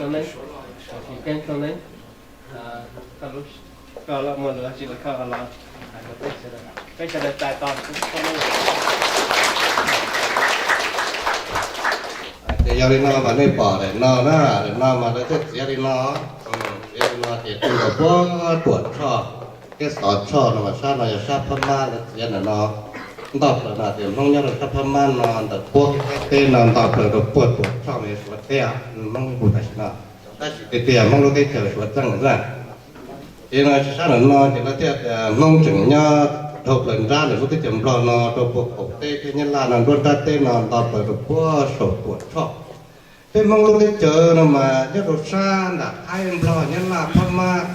Txhob neeb, Suav Keeb Txhob Neeb, koj lub, koj los muaj lus dab tsi los koj los hais rau peb sawv daws, peb sawv daws txais tos koj lub. Ces yog li no mas nej pom daim no na, daim no mas lawv thiaj txiav li no, txiav li no ces tus puag Tuam Tshoj, thiab Xov Tshoj no mas sab no yog sab Phab Mab, lawv txiav ntawm no. Nto plaws no tias Hmoob nyob rau sab Phab Mab no ntawm puag teb no nto plaws rau puag Tuam Tshoj no yog Suav teb, Hmoob hu tam sim no. Tab sis tiag tiag Hmoob lub teb chaws Suav txeej lawm xwb. Ces no sab ntawm no ces lawv thiaj tias Hmoob tseem nyob dhau plaws nrab ntawm lub teb chaws Nplog no rau puag qaum teb thiab Nyab Laj no nruab nrab teb no nto plaws rau puag saum Tuam Tshoj. Peb Hmoob lub teb chaws no mas nyob rau sab nram Thaib, Nplog, Nyab Laj, Phab Mab,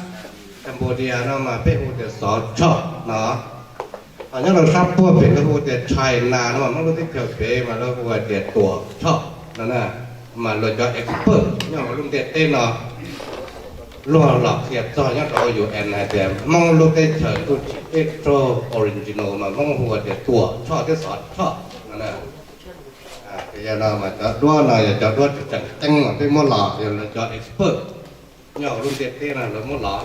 Cambodia no mas peb hu tias Xov Tshoj no. Ho nyob rau sab puag pem lawv hu tias China no mas Hmoob lub teb chaws pem mas lawv hu tias Tuam Tshoj no na. Mas luag cov expert nyob hauv lub ntiaj teb no luag los qhia txog nyob rau U N hais tias Hmoob lub teb chaws txuj ci teb raug original mas Hmoob hu tias Tuam Tshoj thiab Xov Tshoj no na. Yog no mas cov duab no yog cov duab tseem ceeb mas peb muab los yog lawv cov expert nyob hauv lub ntiaj teb no lawv muab los,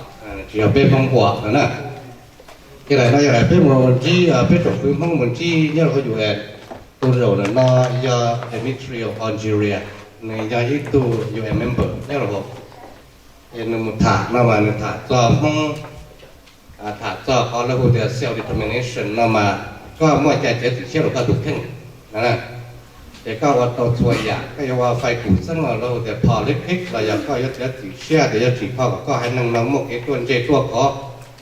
tsis yog peb Hmoob ua no na. Ces daim no yog daim peb mus ntsib, peb tsoom kwv Hmoob mus ntsib nyob rau hauv U N. Tus zaum ntawm no yog Dimitri of Algeria, nws yog ib tug U N member nyob rau hauv. Es nws mus tham no mas nws tham txog Hmoob, tham txog qhov lawv hu tias self determination no mas koj muaj cai txiav txim siab rau koj tus kheej no. Ces koj ua tau txhua yam, koj yuav ua fais kum xeeb los lawv hu tias politics los yog koj yuav txiav txim siab tias yuav tsim kho kom koj haiv neeg no muaj kev ruaj ntseg ruaj khov,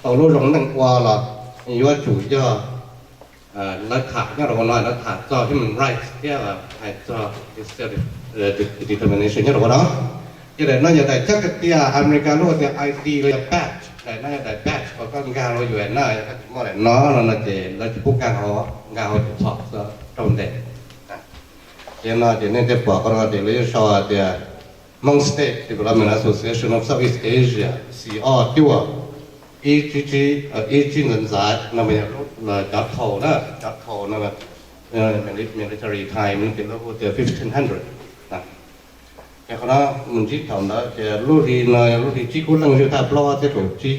tau lub zoo neej ua los yuav tsum yog lawv tham nyob rau hauv no lawv tham txog human rights thiab hais txog self determination nyob rau hauv no. Ces daim no yog daim txhab tias America lub tias I D los yog badge, daim no yog daim badge uas koj nkag rau U N na, yog koj tsis muaj daim no no no ces lawv tsis pub nkag hauv, nkag hauv tsis txhom rau ntes. Ces no ces nej thiaj pom qhov no ces lawv yuav sau tias Hmong State Development Association of Southeast Asia, xi o cuaj, ib tsib tsib, ib tsib ntxav ntxav no mas yog cov thaum na, cov thaum no military time no ces lawv hu tias fifteen hundred. Ces qhov no mus ntsib thaum ntawd ces lub hli no yog lub hli tsib kub leej zwj thaj plaub ob txhiab kaum tsib,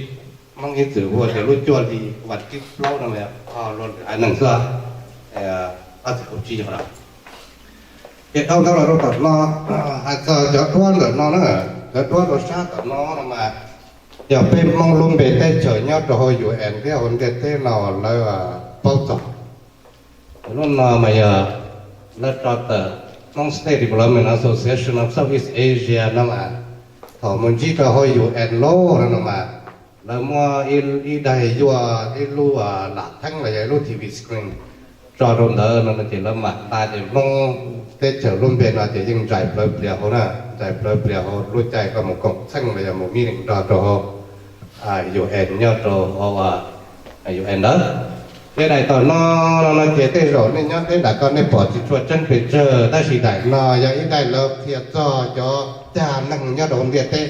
Hmoob ib txwm hu tias lub cuaj hli vas thib plaub no mas yog qhov luag lwm haiv neeg xwb, ob txhiab kaum tsib yog qhov no. Ces dhau ntawd los rau tom no, hais txog cov duab ntawm no na, cov duab rau sab tom no no mas yog peb Hmoob lub npe teb chaws nyob rau hauv U N thiab hauv ntiaj teb no lawv paub txog. Lub no mas yog lawv tso tawm Hmong State Development Association of Southeast Asia no mas thaum mus ntsib rau hauv U N lawm no mas lawv muab ib daig yuaj ib lub lam theeb los yog ib lub T V screen tso rau ntawd no ces lawv mam nta ces Hmoob teb chaws lub npe no ces yeej ntsais plawv plias hauv na, ntsais plawv plias hauv lub caij koj mus koom txheej los yog mus meeting nrog rau hauv U N nyob rau hauv U N ntawd. Ces daim tom no no ces tej zaum nej nyob teb nram ko nej pom tsis tshua tseeb pes tsawg tab sis daim no yog ib daim lawv qhia txog cov cag neeg nyob rau ntiaj teb.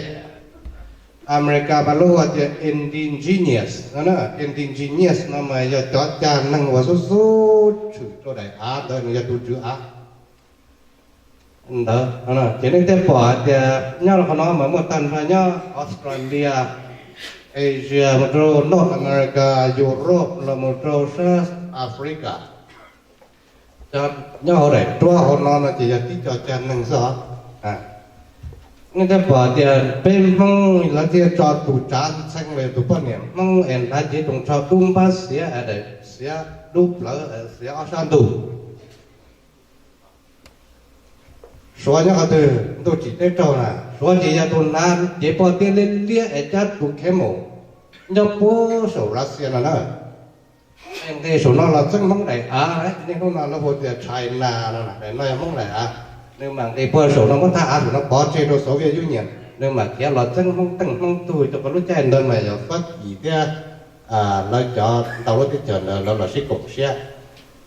America mas lub hu tias indigenous no, indigenous no mas yog cov cag neeg uas xub xub tshwm rau daim av ntawd nws yog tus tswv av ntawd. Ces nej thiaj pom hais tias nyob rau qhov no mas muaj tag nrho nyob Australia, Asia, mus rau North America, Europe los mus rau sab Africa. Nyob hauv daim duab hauv no no ces yog tib co cag neeg xwb os. Nej thiaj pom tias peb Hmoob lawv thiaj tso tus tsav ntxhee los yog tus poj niam Hmoob es hnav cev toos tsho dub npab xiav, xiav dub plawv, xiav ob sab ntug. Suav nyob qhov twg? Ntuj tsim teb raug na, Suav ces yog tus hnav cev poj tiab liab liab es cab tus camel nyob puag saum Russia no na. Nqis saum no los txeeb Hmoob daim av, niaj hnub no lawv hu tias China no, daim no yog Hmoob daim av. Nws mam nqis puag saum no muab thaj av saum no pov tseg rau Soviet Union, nws mam khiav los txeeb Hmoob teej Hmoob tug. Rau qhov lub caij ntawd mas yog Fab Kis thiab lawv cov ntau lub teb chaws ntawd lawv los sib koom siab,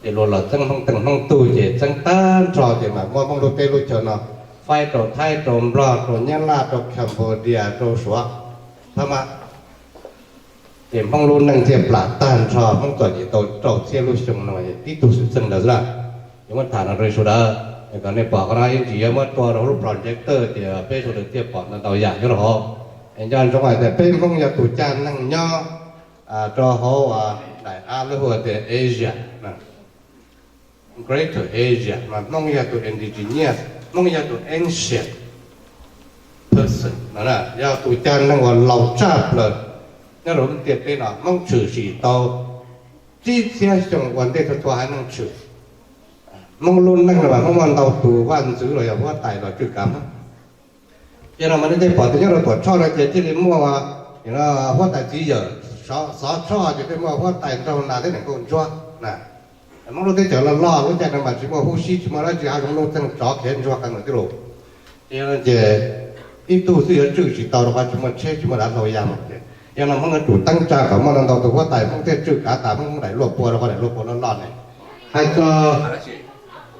ces luag los txeeb Hmoob teej Hmoob tug ces txeeb tag nrho ces mam muab Hmoob lub teb lub chaw no faib rau Thaib, rau Nplog, rau Nyab Laj, rau Cambodia, rau Suav, Phab Mab. Ces Hmoob lub neej thiaj plam tag nrho, Hmoob txom nyem tau rau txhiab lub xyoo no tib tug xwm txheej ntawd xwb na. Yuav muab tham no rau sawv daws. Kom nej pom qhov no yeej tsis yog muab tua rau lub projector tias peb sawv daws thiaj pom ntau ntau yam nyob rau hauv. Es nco ntsoov hais tias peb Hmoob yog tus cag neeg nyob rau hauv daim av lawv hu tias Asia, Greater Asia, mas Hmoob yog tus indigenous, Hmoob yog tus ancient person, yog tus cag neeg uas laus tshaj plaws nyob rau lub ntiaj teb no. Hmoob tshwm sim tau tsib txhiab xyoo ua ntej txhua txhua haiv neeg tshwm. Hmoob lub neej no mas Hmoob muaj ntau tus vaj ntxwv los yog huab tais los tswj kav Hmoob. Ces no mas nej pom tias nyob rau Tuam Tshoj no ces thiaj li muaj huab tais txiv yawm, xov Tshoj ces thiaj muaj huab tais nraug Nas thiab niam nkauj ntsuab na. Hmoob lub teb chaws loj loj lub caij no mas tsis muaj hub sib tsis muaj dab tsi, hav zoov nuj txeeg tsov khiav ntsuag qee mus tij lus. Ces ib tug xwb yuav tswj tsis tau rau qhov tsis muaj tsheb tsis muaj dav hlau ya mus ces yog no Hmoob yuav tsum teeb tsa kom muaj ntau tus huab tais Hmoob thiaj tswj kav tas Hmoob daim luaj pua rau qhov daim luaj pua loj loj ne. Hais txog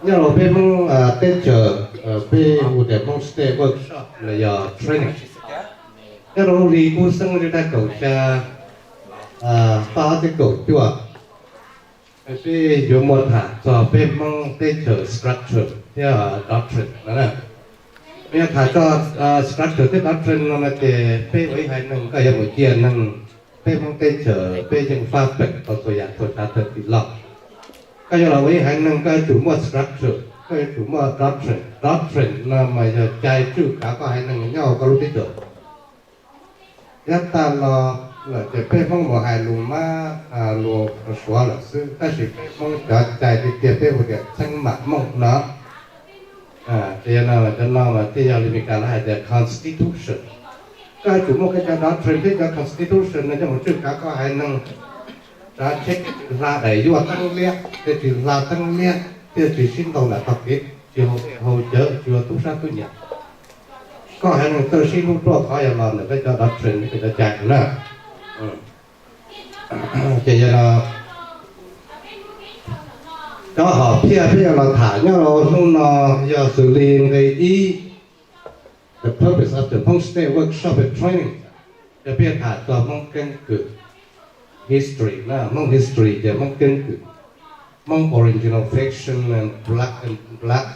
nyob rau peb Hmoob teb chaws, peb hu tias Hmoob State Workshop los yog training, nyob rau lub hli kub xeeb lub tag kaum xya, paj ob txhiab kaum cuaj, peb yuav muaj tham txog peb Hmoob teb chaws structure thiab doctrine no. Peb yuav tham txog structure thiab doctrine no no ces peb ua ib haiv neeg koj yuav mus ciaj neeg, peb Hmoob teb chaws peb yeej fab fem tau txhua yam txhua tsav tawm tim loj. Koj yuav los ua ib haiv neeg koj yuav tsum muaj structure, koj yuav tsum muaj doctrine. Doctrine no mas yog cai tswj kav koj haiv neeg nyob hauv koj lub teb chaws. Yav tag los lawm ces peb Hmoob mus hais lus mab lus Suav lawm xwb, tab sis peb Hmoob cov cai tiag tiag peb hu tias txheeb mam Hmoob no. Ces yog no cov no mas thiaj yog li Meskas lawv hais tias constitution. Koj yuav tsum muaj koj cov doctrine thiab cov constitution no coj mus tswj kav koj haiv neeg. Tsav tsheb thiaj tsis hla daim yuaj teeb liab, thiaj tsis hla teeb liab, thiaj tsis sib ntaus nram tog kev, tsis haus cawv, tsis ua tub sab tub nyiam. Koj haiv neeg txawj sib hlub ruaj khov yog los ntawm peb cov doctrine thiab peb cov cai na. Ces yog no cov hom phiaj peb yuav los tham nyob rau hnub no yog xws li nqe ib, the purpose of the Hmong State Workshop and Training, ces peb yuav tham txog Hmoob keeb kwm, history na, Hmoob history ces Hmoob keeb kwm, Hmoob original faction and black and black,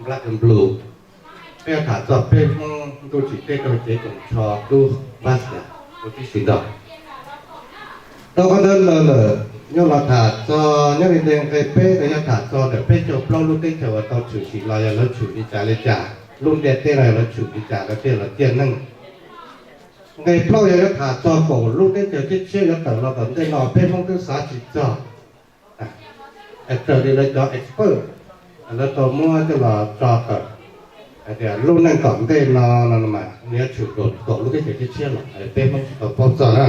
black and blue. Peb yuav tham txog peb Hmoob ntuj tsim teb rau cev koom tsho dub pab xas ua tib si ntag. Rau qhov ntawd lawm lawm yuav los tham txog nyob li ntawm nqe peb no yog tham txog ntawm peb caug plaub lub teb chaws uas tau tshwm sim los yog lawv tshwm li cas li cas, lub ntiaj teb no yog lawv tshwm li cas lawv thiaj los ciaj neeg. Nqe plaub yog yuav tham txog kaum lub teb chaws tshiab tshiab yuav tawm los tom ntej no peb Hmoob twb xav tsis txog. Raws li lawv cov expert lawv tau muab coj los tso tawm hais tias lub neej tom ntej no no mas nws yuav tshwm kaum lub teb chaws tshiab tshiab los peb Hmoob tsis tau paub txog na.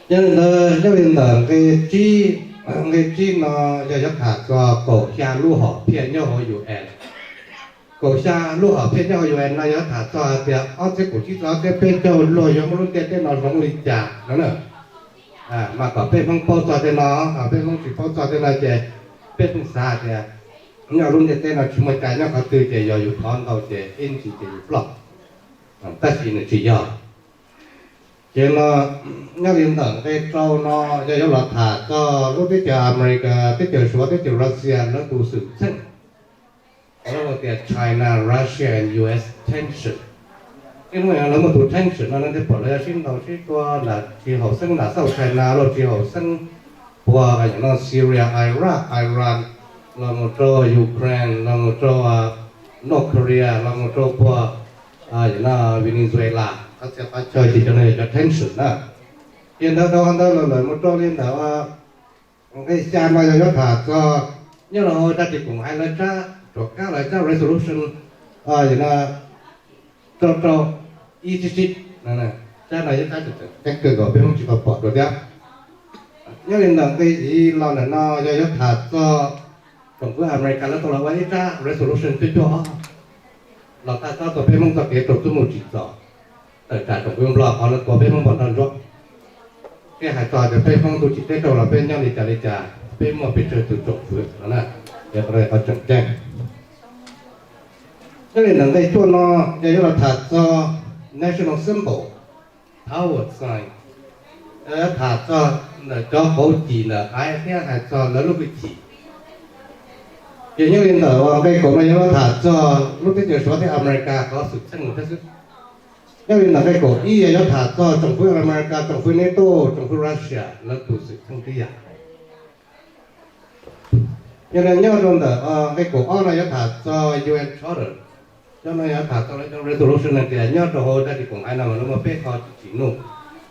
Yog li ntawd nyob li ntawm nqe tsib, nqe tsib no yog yuav tham txog kaum xya lub hom phiaj nyob hauv U N. Kaum xya lub hom phiaj nyob hauv U N no yog tham txog hais tias ob txhiab kaum tsib txog ob txhiab peb caug luag yuav muab lub ntiaj teb no hloov li cas no na. Mas kom peb Hmoob paub txog tej no, peb Hmoob tsis paub txog tej no ces peb Hmoob xav tias nyob lub ntiaj teb no tsis muaj cai nyob qhov twg ces yog yus thov ntau ces ib ntsis ces yus ploj. Tab sis nws tsis yog. Ces no nyob li ntawm nqe rau no yog yuav los tham txog lub teb chaws America, teb chaws Suav, teb chaws Russia lawv tus xwm txheej, lawv tias China, Russia and U S tension. Tej hnub no lawv muaj tus tension no nej pom lawv sib ntaus sib tua nram tsis haum xeeb nram South China Sea, tsis haum xeeb puag no Syria, Iraq, Iran, los mus rau Ukraine, los mus rau North Korea, los mus rau puag no Venezuela, qhov txhia qhov chaw ces cov no yog cov tension na. Ces ntawd tau ntawd los lawm mus rau li ntawm nqe xya no yog yuav tham txog nyob rau hauv tsab tsis koom hais lawv tsab, rov qab lawv tsab resolution no rau rau ib tsib tsib, tsab no yog tsab tseem ceeb kawg nkaus peb Hmoob tsis tau pom dua thiab. Nyob li ntawm nqe yim los ntawm no yog yuav tham txog tsoom fwv America lawv tau los ua ib tsab resolution cuaj cuaj ob los txhawb txog peb Hmoob txoj kev raug txuj mus tsim txom, tawm tsam tsoom fwv Nplog qhov lawv tua peb Hmoob npog nroj ntsuab. Thiab hais txog tias peb Hmoob ntuj tsim teb raug los peb nyob li cas li cas, peb muaj pes tsawg tus tsoom fwv no na, yog qhov tseem ceeb. Nyob li ntawm nqe cuaj no yog yuav los tham txog national symbol, power sign, yog yuav tham txog ntawm cov hauv cim ntawm aiv thiab hais txog lawv lub hwj chim. Ces nyob li ntawm nqe kaum no yog tham txog lub teb chaws Suav thiab Amelikas qhov xwm txheej thiab xwb. Nyob li ntawm nqe kaum ib yog yuav tham txog tsoom fwv Amelikas, tsoom fwv NATO, tsoom fwv Russia lawv tus xwm txheej tib yam. Yog li nyob rau ntawm nqe kaum ob no yuav tham txog U N Charter. Cov no yuav tham txog lawv cov resolution no tias nyob rau hauv daim koom haum no mas lawv muaj peb qho tsis tsim nyog,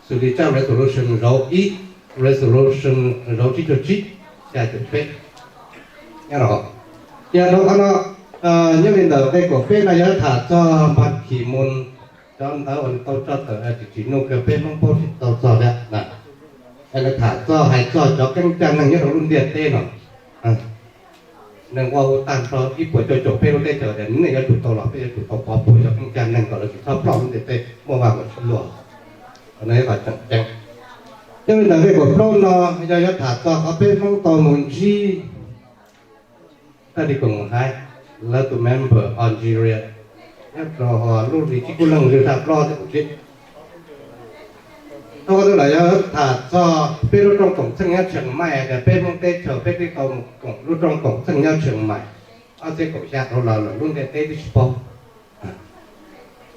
xws li tsab resolution zauv ib, resolution zauv tsib caug tsib, xya caum peb. Nyob rau hauv, ces rau qhov no, nyob li ntawm nqe kaum peb no yuav tham txog Ban Ki-moon cov ntawv uas nws tau tso tawm tsis tsim nyog kawg peb Hmoob paub tsis tau txog thiab na. Es nws tham txog hais txog cov keeb caj neeg nyob rau lub ntiaj teb no. Neeg ua hu tag nrho ib puas cuaj caum peb lub teb chaws tias nej yuav tsum tau los, peb yuav tsum tau pov puag cov keeb caj neeg kom lawv tsis txhob ploj lub ntiaj teb muaj vaj muaj tsev luaj. Qhov no yog qhov tseem ceeb. Nyob li ntawm nqe kaum plaub no yog yuav tham txog qhov peb Hmoob tau mus ntsib thaj li koom haum lawv tus member Algeria nyob rau lub hli tsib kub leej zaj plaub thiab kaum tsib. Rau qhov ntawd lawm yog tham txog peb lub rooj koom txheej nyob Tsheej Maij tias peb Hmoob teb chaws peb twb tau mus koom lub rooj koom txheej nyob Tsheej Maij ob txhiab kaum xya dhau los lawm lub ntiaj teb twb tsis paub.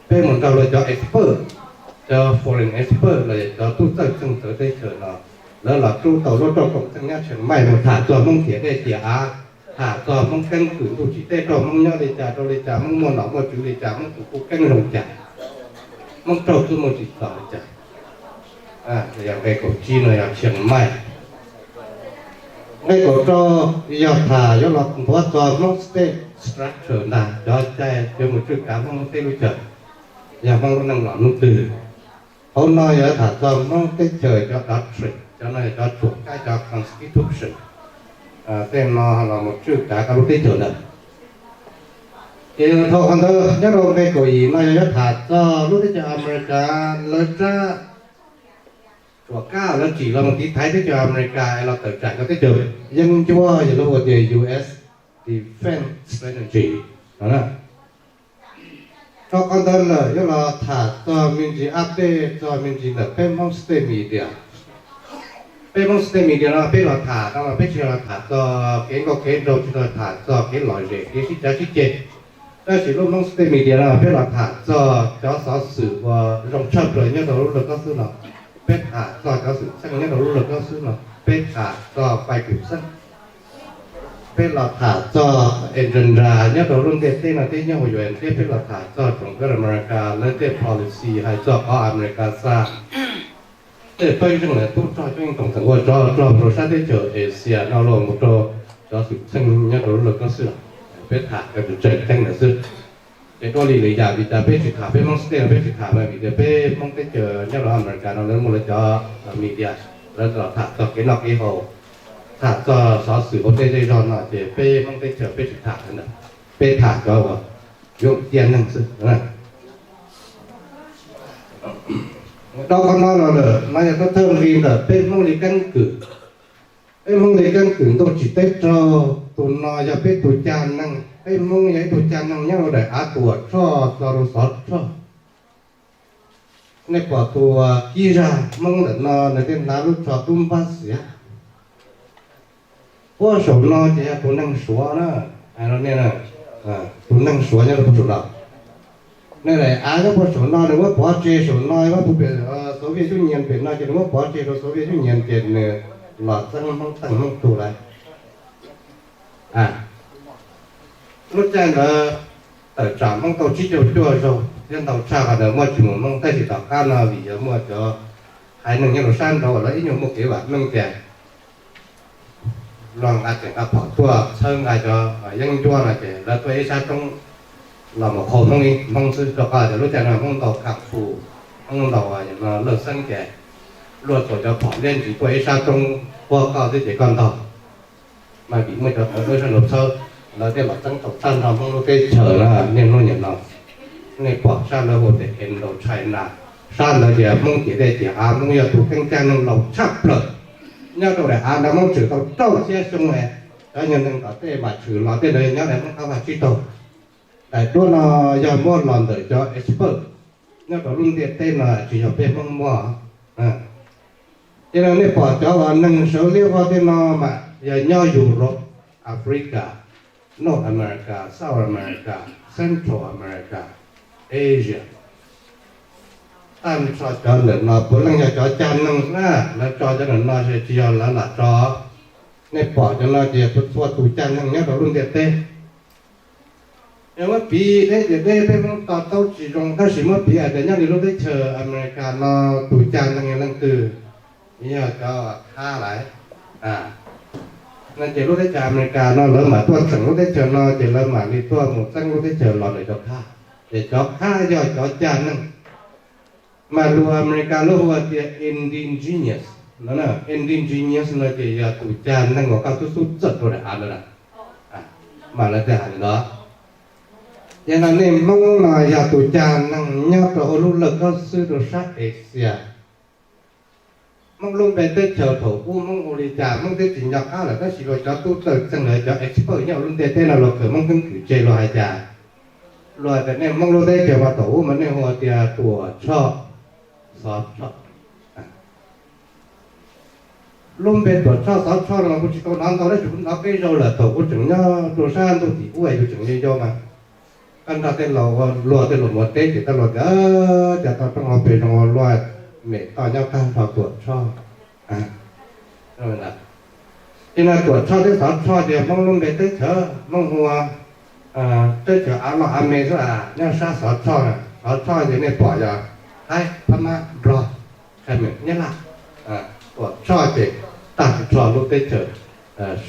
Peb mus nrog luag cov expert, cov foreign expert los yog cov tub txawj txheej txawv teb chaws no, lawv los rub tau lub rooj koom txheej nyob Tsheej Maij mus tham txog Hmoob ciam teb ciam av, tham txog Hmoob keeb kwm ntuj tsim teb raug Hmoob nyob li cas rau li cas, Hmoob muaj nom muaj tswv li cas, Hmoob tus kuj keeb zoo cas, Hmoob raug txuj muaj tsim txom li cas. Yog nqe kaum tsib no yog Tsheej Maij. Nqe kaum rau yog tham yuav los nthuav txog Hmoob state structure ntag, cov cai yuav mus tswj kav Hmoob teb lub chaw, yog Hmoob lub neej los hnub twg. Hauv no yog tham txog Hmoob teb chaws cov doctrine, cov no yog cov tshuam kab, cov constitution, tej no los mus tswj kav koj lub teb chaws ntawd. Ces yog dhau qhov ntawd nyob rau nqe kaum yim no yog yuav tham txog lub teb chaws Amelikas lawv tsab tshuam kab lawv tsim los mus tiv thaiv teb chaws Amelikas es los tawm tsam cov teb chaws yeeb ncuab yog lub ua tias U S Defense Strategy no. Rau qhov ntawd lawm yuav los tham txog me ntsis update txog me ntsis ntawm peb Hmoob state media. Peb Hmoob state media no peb los tham no mas peb tsis yog los tham txog kev nkauj kev nraug, tsis yog los tham txog kev lom zem kev sib cav sib ceg. Tab sis lub Hmoob state media no peb los tham txog cov xov xwm uas zoo tshaj plaws nyob rau lub laj kab xwb no. Peb tham txog cov xwm txheej nyob rau lub laj kab xwb no. Peb tham txog pais kws xeeb. Peb los tham txog agenda nyob rau lub ntiaj teb no tib nyog ua yuam thiab peb los tham txog tsoom fwv Amelikas lawv tej policy hais txog qhov Amelikas xa tej pawg ntseeg lawv tub rog coob leej toom txeem ua tsov rog rau sab teb chaws Asia no los mus rau cov xwm txheej nyob rau lub laj kab xwb. Peb tham cov tseem ceeb ntawd xwb. Ces dua li lwm yam vim cas peb tsis tham peb Hmoob state, peb tsis tham mas vim tias peb Hmoob teb chaws nyob rau Amelikas no lawv muaj lawv cov media, lawv los tham txog kev noj kev haus, tham txog xov xwm hauv tej zej zog no ces peb Hmoob teb chaws peb tsis tham ntawd, peb tham cov uas yuav cia neeg xwb. Rau qhov no los lawm no yog thawj thawj nqi ntawm peb Hmoob li keeb kwm. Peb Hmoob li keeb kwm ntuj tsim teb raug, tus no yog peb tus caj neeg. Peb Hmoob yog ib tug caj neeg nyob rau daim av Tuam Tshoj txog rau Xov Tshoj. Nej pom tus kib zag Hmoob ntawm no nws thiaj hnav lub tsho dub npab xiav. Puag saum no ces yog tus neeg Suav na, hais rau nej, tus neeg Suav nyob rau puag saum no. Nej daim av nyob puag saum no nws muab pov tseg saum no, muab pub pem Soviet Union pem no ces nws muab pov tseg rau Soviet Union ces nws los txeeb Hmoob teej Hmoob tug lawm. Lub caij ntawd tawm tsam Hmoob tau tsib caug cuaj zaug thiab ntau tshaj qhov ntawd muaj tsis mus Hmoob, tab sis tom qab no vim yog muaj cov haiv neeg nyob rau sab nraud lawv ib nyuag muaj kev vam meej tias luag nqa tseem nqa phom tuaj txhawb nqa cov yeeb ncuab no ces lawv tuaj ib sab roob los mus qhau Hmoob ib Hmoob xwb, rau qhov tias lub caij no Hmoob ntaus kam fu, Hmoob ntaus lawj xeeb ces luag txuas cov phom liab ntsis tuaj ib sab roob puag koj xwb ces koj ntaug. Mas vim muaj cov tawv dawb sab nraud txhawb, lawv thiaj los txeeb tau tag nrho Hmoob lub teb chaws na. Niaj hnub niam no nej pom sab lawv hu tias Indochina, sab ntawd tias Hmoob ciam teb ciam av, Hmoob yog tus keeb caj neeg laus tshaj plaws nyob rau daim av ntawd. Hmoob tshwm tau rau txhiab xyoo es cov nyuag neeg tom tej mas tshwm los tej ntawd nyob daim Hmoob qab vaj tsib taug. Daim duab no yog muab los ntawm cov expert nyob rau lub ntiaj teb no, tsis yog peb Hmoob muab. Ces nej pom cov uas neeg sawv liab vog tej no mas yog nyob Europe, Africa, North America, South America, Central America, Asia. Tag nrho cov ntawm no puav leej yog cov cag neeg na, lawv tso cov ntawm no tsis yog lawv lam tso. Nej pom cov no ces txhua tus cag neeg nyob rau lub ntiaj teb. Yog muab piv deb ces deb, peb Hmoob to taub tsis zoo, tab sis muab piv hais tias nyob li lub teb chaws America no tus cag neeg yog leej twg? Yog cov khab lawm. No ces lub teb chaws America no lawv mam tuaj txeem lub teb chaws no ces lawv mam li tuaj mus txeeb lub teb chaws los ntawm cov khab. Ces cov khab yog cov cag neeg. Mas lus America lub hu tias indigenous no, indigenous no ces yog tus cag neeg uas koj xub xub txawm rau daim av ntawd na. Mas lawv thiaj hais li ntawd. Yog no nej Hmoob no yog tus cag neeg nyob rau hauv lub lawj kab xwb rau sab Asia. Hmoob lub npe teb chaws thaum ub Hmoob hu li cas Hmoob twb tsis nco qab lawm, tab sis luag cov tub txawj txeeg lawv cov expert nyob lub ntiaj teb no luag khaws Hmoob keeb kwm tseg luag hais cas. Luag tias nej Hmoob lub teb chaws mas thaum ub mas nej hu tias Tuam Tshoj, Xov Tshoj. Lub npe Tuam Tshoj Xov Tshoj no kuv tsis tau hnov ntau tab sis kuv hnov peb zaug lawm thaum kuv tseem nyob rau sab ntuj tim ub es yus tseem yau yau mas. Koj nrog tej laus ua luag tej laus mus ua teb ces koj luag tias cas tau rooj hauv pes zoo ua luaj, mem toj nyob tag nrho Tuam Tshoj. Ces no Tuam Tshoj thiab Xov Tshoj ces Hmoob lub npe teb chaws, Hmoob hu ua teb chaws av loj av me xwb, nyob sab Xov Tshoj na. Xov Tshoj ces nej pom yog Thaib, Phab Mab, Nplog, Khmer, Nyab Laj. Tuam Tshoj ces tag nrho lub teb chaws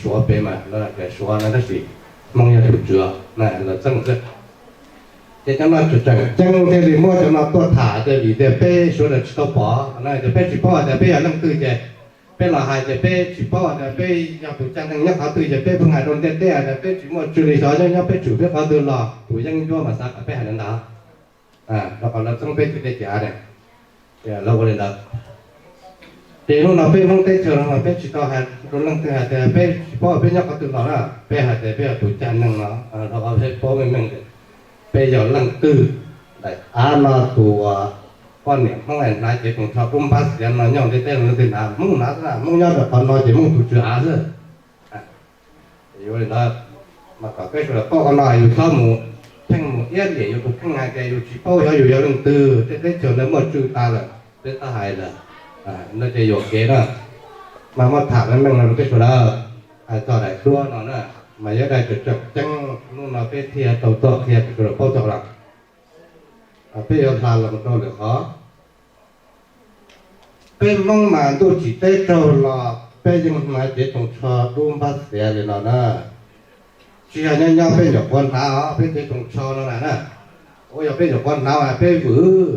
Suav pem mas lawv tias Suav no tab sis Hmoob yog tus tswv na, lawv txeeb xwb. Ces cov no tseem ceeb thiaj li muab cov no tuaj tham tias vim tias peb sawv daws tsis tau pom na, ces peb tsis paub hais tias peb yog leej twg ces peb los hais ces peb tsis paub hais tias peb yog tus cag neeg nyob qhov twg ces peb pheej hais rau ntiaj teb hais tias peb tsis muaj tswv li xyov nyob nyob peb tsum peb qhov twg los tus yeeb ncuab mas xav kom peb hais li ntawd. Rau qhov lawv txeeb peb tsis tej cav ne, lawv ua li ntawd. Ces hnub no peb Hmoob teb chaws no mas peb tsis tau hais rau leej twg hais tias peb tsis paub peb nyob qhov twg los na, peb hais tias peb yog tus cag neeg no, rau qhov peb paub meej meej tias peb yog leej twg. Daim av no tus poj niam Hmoob hnav cev toom tsho dub npab xiav no nyob ntiaj teb no leej twg hnav? Hmoob hnav xwb, Hmoob nyob rau qhov no ces Hmoob tus tswv av xwb. Yuav li ntawd, mas kom peb sawv daws paub qhov no yus txhob mus pheej mus iab liam yus tus kheej hais tias yus tsis paub xyov yus yog leej twg, tej teb chaws ntawd muaj tswv tas lawm peb txhob hais lawm. No ces yuam kev na, mas muab tham meej meej no rau peb sawv daws. Hais txog daim duab no na, mas yog daim tseem ceeb, hnub no peb thiaj tau tuaj qhia rau sawv daws paub txog lawm. Peb yuav hla los rau lwm qhov. Peb Hmoob mas ntuj tsim teb raug los peb yeej hnav cev toom tsho dub npab xiav li no na. Tsis yog nyob nyob peb nyuam qhuav hnav os, peb cev toom tsho no na, ua yog peb nyuam qhuav hnav mas peb vwm.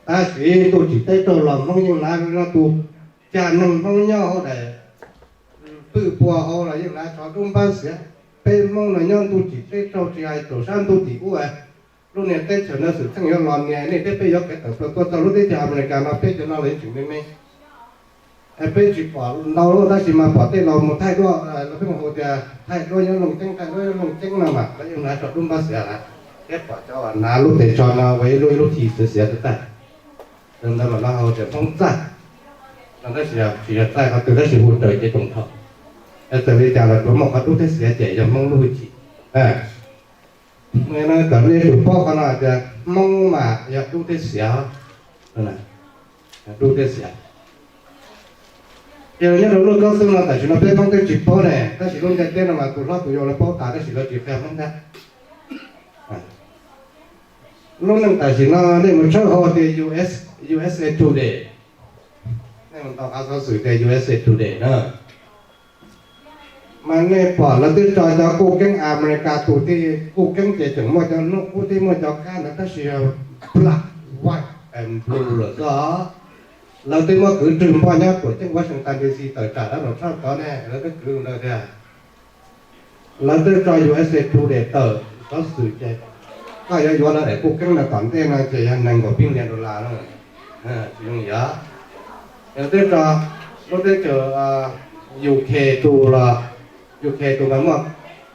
Tab sis ntuj tsim teb raug los Hmoob yeej hnav li no, tus cag neeg Hmoob nyob hauv daim pwj pua hauv los yeej hnav tsho dub npab xiav. Peb Hmoob no nyob ntuj tsim teb raug tsis hais rau sab ntuj tim ub, lub niag teb chaws no xwm txheej yuav los nias nej thiab peb yuav kev tawm plaws tuaj txog lub teb chaws Amelikas no peb cov no los yeej tseem me me. Peb tsis pom ntau tab sis mas pom tej laus mus thaij duab, peb mus hu tias thaij duab nyob Looj Ceeb, thaij duab nyob Looj Ceeb no mas lawv yeej hnav tsho dub npab xiav lawm, thiab pom cov uas hnav lub tes tsho no ua ib lub ib lub thi xiav xiav tag tag. Li ntawd mas lawv hu tias Hmoob txaj no, tab sis tsis yog txaj qhov twg tab sis hu raws cev toom tsho. Txawm li cas los tsuas muaj qhov dub thiab xiav ces yog Hmoob lub hwj chim. Kom nej tsum paub qhov no tias Hmoob mas yog dub thiab xiav, dub thiab xiav. Ces nyob rau lub koob xwb no tam sim no peb Hmoob twb tsis paub ne, tab sis lub ntiaj teb no mas tus hlob tus yau lawv paub tas tab sis lawv tsis qhia Hmoob thiab. Lub neej tam sim no nej mus tshawb hauv tias U S, U S A Today, nej mus ntaus qhov xov xwm tias U S A Today na, mas nej pom lawv twb tso cov kuj keeb Amelikas tus tij kuj keeb ces tseem muaj cov hnub qub tib muaj cov kab ntawd tab sis black, white and blue lawm xwb. Lawv twb muab kwv rwg npoj nyob tuam ceeb Washington D C tawm tsam Donald Trump tod ne, lawv twb kwv ntawd tiag. Lawv twb tso U S A Today tawm xov xwm ces koj yuav yuav lawv daim kuj keeb no tom ntej no ces yog nees nkaum pib lias dollar na. Tsis zoo yog. Lawv twb tso, lub teb chaws U K tus los, U K tus mas muaj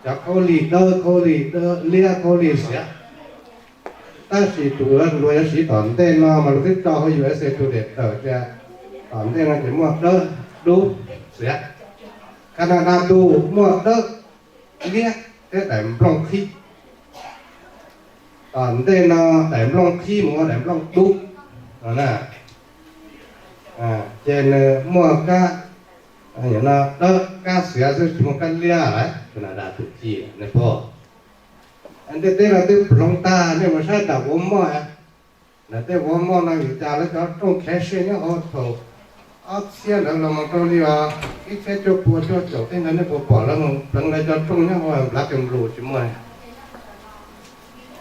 cov khaub lig dawb, khaub lig liab, khaub lig xiav. Tab sis tus luag yuav siv tom ntej no mas luag twb tso hauv U S A Today tawm tias tom ntej no ces muaj dawb, dub, xiav. Canada tus muaj dawb, liab, thiab daim nplooj qhib. Tom ntej no daim nplooj qhib mus ua daim nplooj dub no na. Ces nws muaj kab, no dawb kab xiav xwb tsis muaj kab liab lawm, Canada tus ci nej pom. Ntiaj teb no twb hloov tag, nej mus saib nram Walmart, nram tej Walmart no vim cas lawv cov rooj cashier nyob hauv thaum ob txhiab ntawd los mus rau li os ib txhiab cuaj pua cuaj caum tej ntawd nej puas pom lawv mus pleev lawv cov rooj nyob hauv black and blue tsis muaj.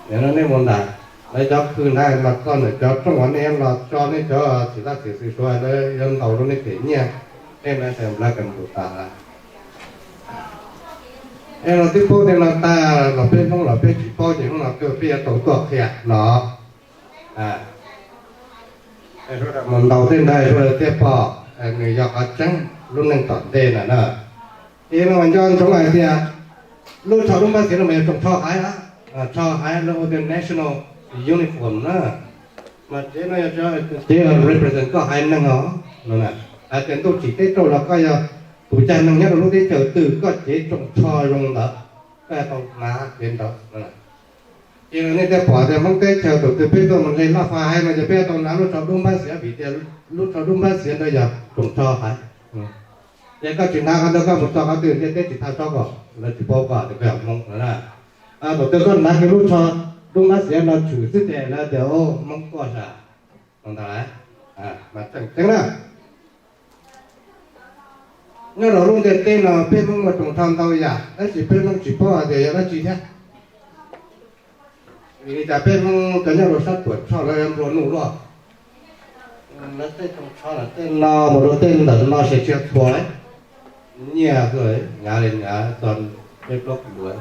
Nej mus ntawm lawv cov khw ntawd los txog ntawm cov rooj uas nej los tso nej cov txiv laj txiv xwm suav lawv yuav ntaus rau nej pem nyiaj, tej ntawd ces black and blue tas lawm. Es los twb paub tej no tag los peb Hmoob los peb tsis paub ces hnub no peb yuav tau tuaj qhia no. Mus ntaus tej ntawd sawv daws thiaj pom nws yog qhov tseeb lub neej tom ntej na na. Ces no mas nco ntsoov hais tias lub tsho dub npab xiav no mas yog tsoom tsho haiv, tsho haiv lawv ua tias national uniform na. Mas tsev no yog tsev represent koj haiv neeg os. Hais tias ntuj tsim teb raug los koj yog tus cag neeg nyob rau lub teb chaws twg koj cev tsoom tsho zoo ntawd, koj tau hnav cev ntawd. Ces nej thiaj pom tias Hmoob teb chaws thaum twg peb tuaj mus hle laj fais haiv no ces peb tau hnav lub tsho dub npab xiav vim tias lub tsho dub npab xiav ntawd yog tsoom tsho haiv. Ces koj tsis hnav qhov ntawd koj mus txog qhov twg ntiaj teb tsis tau tsob koj, lawv tsis paub koj tias koj yog Hmoob no na. Thaum twg koj hnav kiag lub tsho dub npab xiav no tshwm xwb ces lawv tias Hmoob tuaj sas no ntag. Mas tseem ceeb na. Nyob rau lub ntiaj teb no peb Hmoob muaj tsoom tsho ntau yam tab sis peb Hmoob tsis paub hais tias yog dab tsi thiab. Vim li cas peb Hmoob cov nyob rau sab Tuam Tshoj lawv nplua nuj luaj. Lawv tej tsoom tsho tej no mus rau tej ntawm no ces tsis txhua nyiaj, hnyav li hnyav txog peb plaub duav.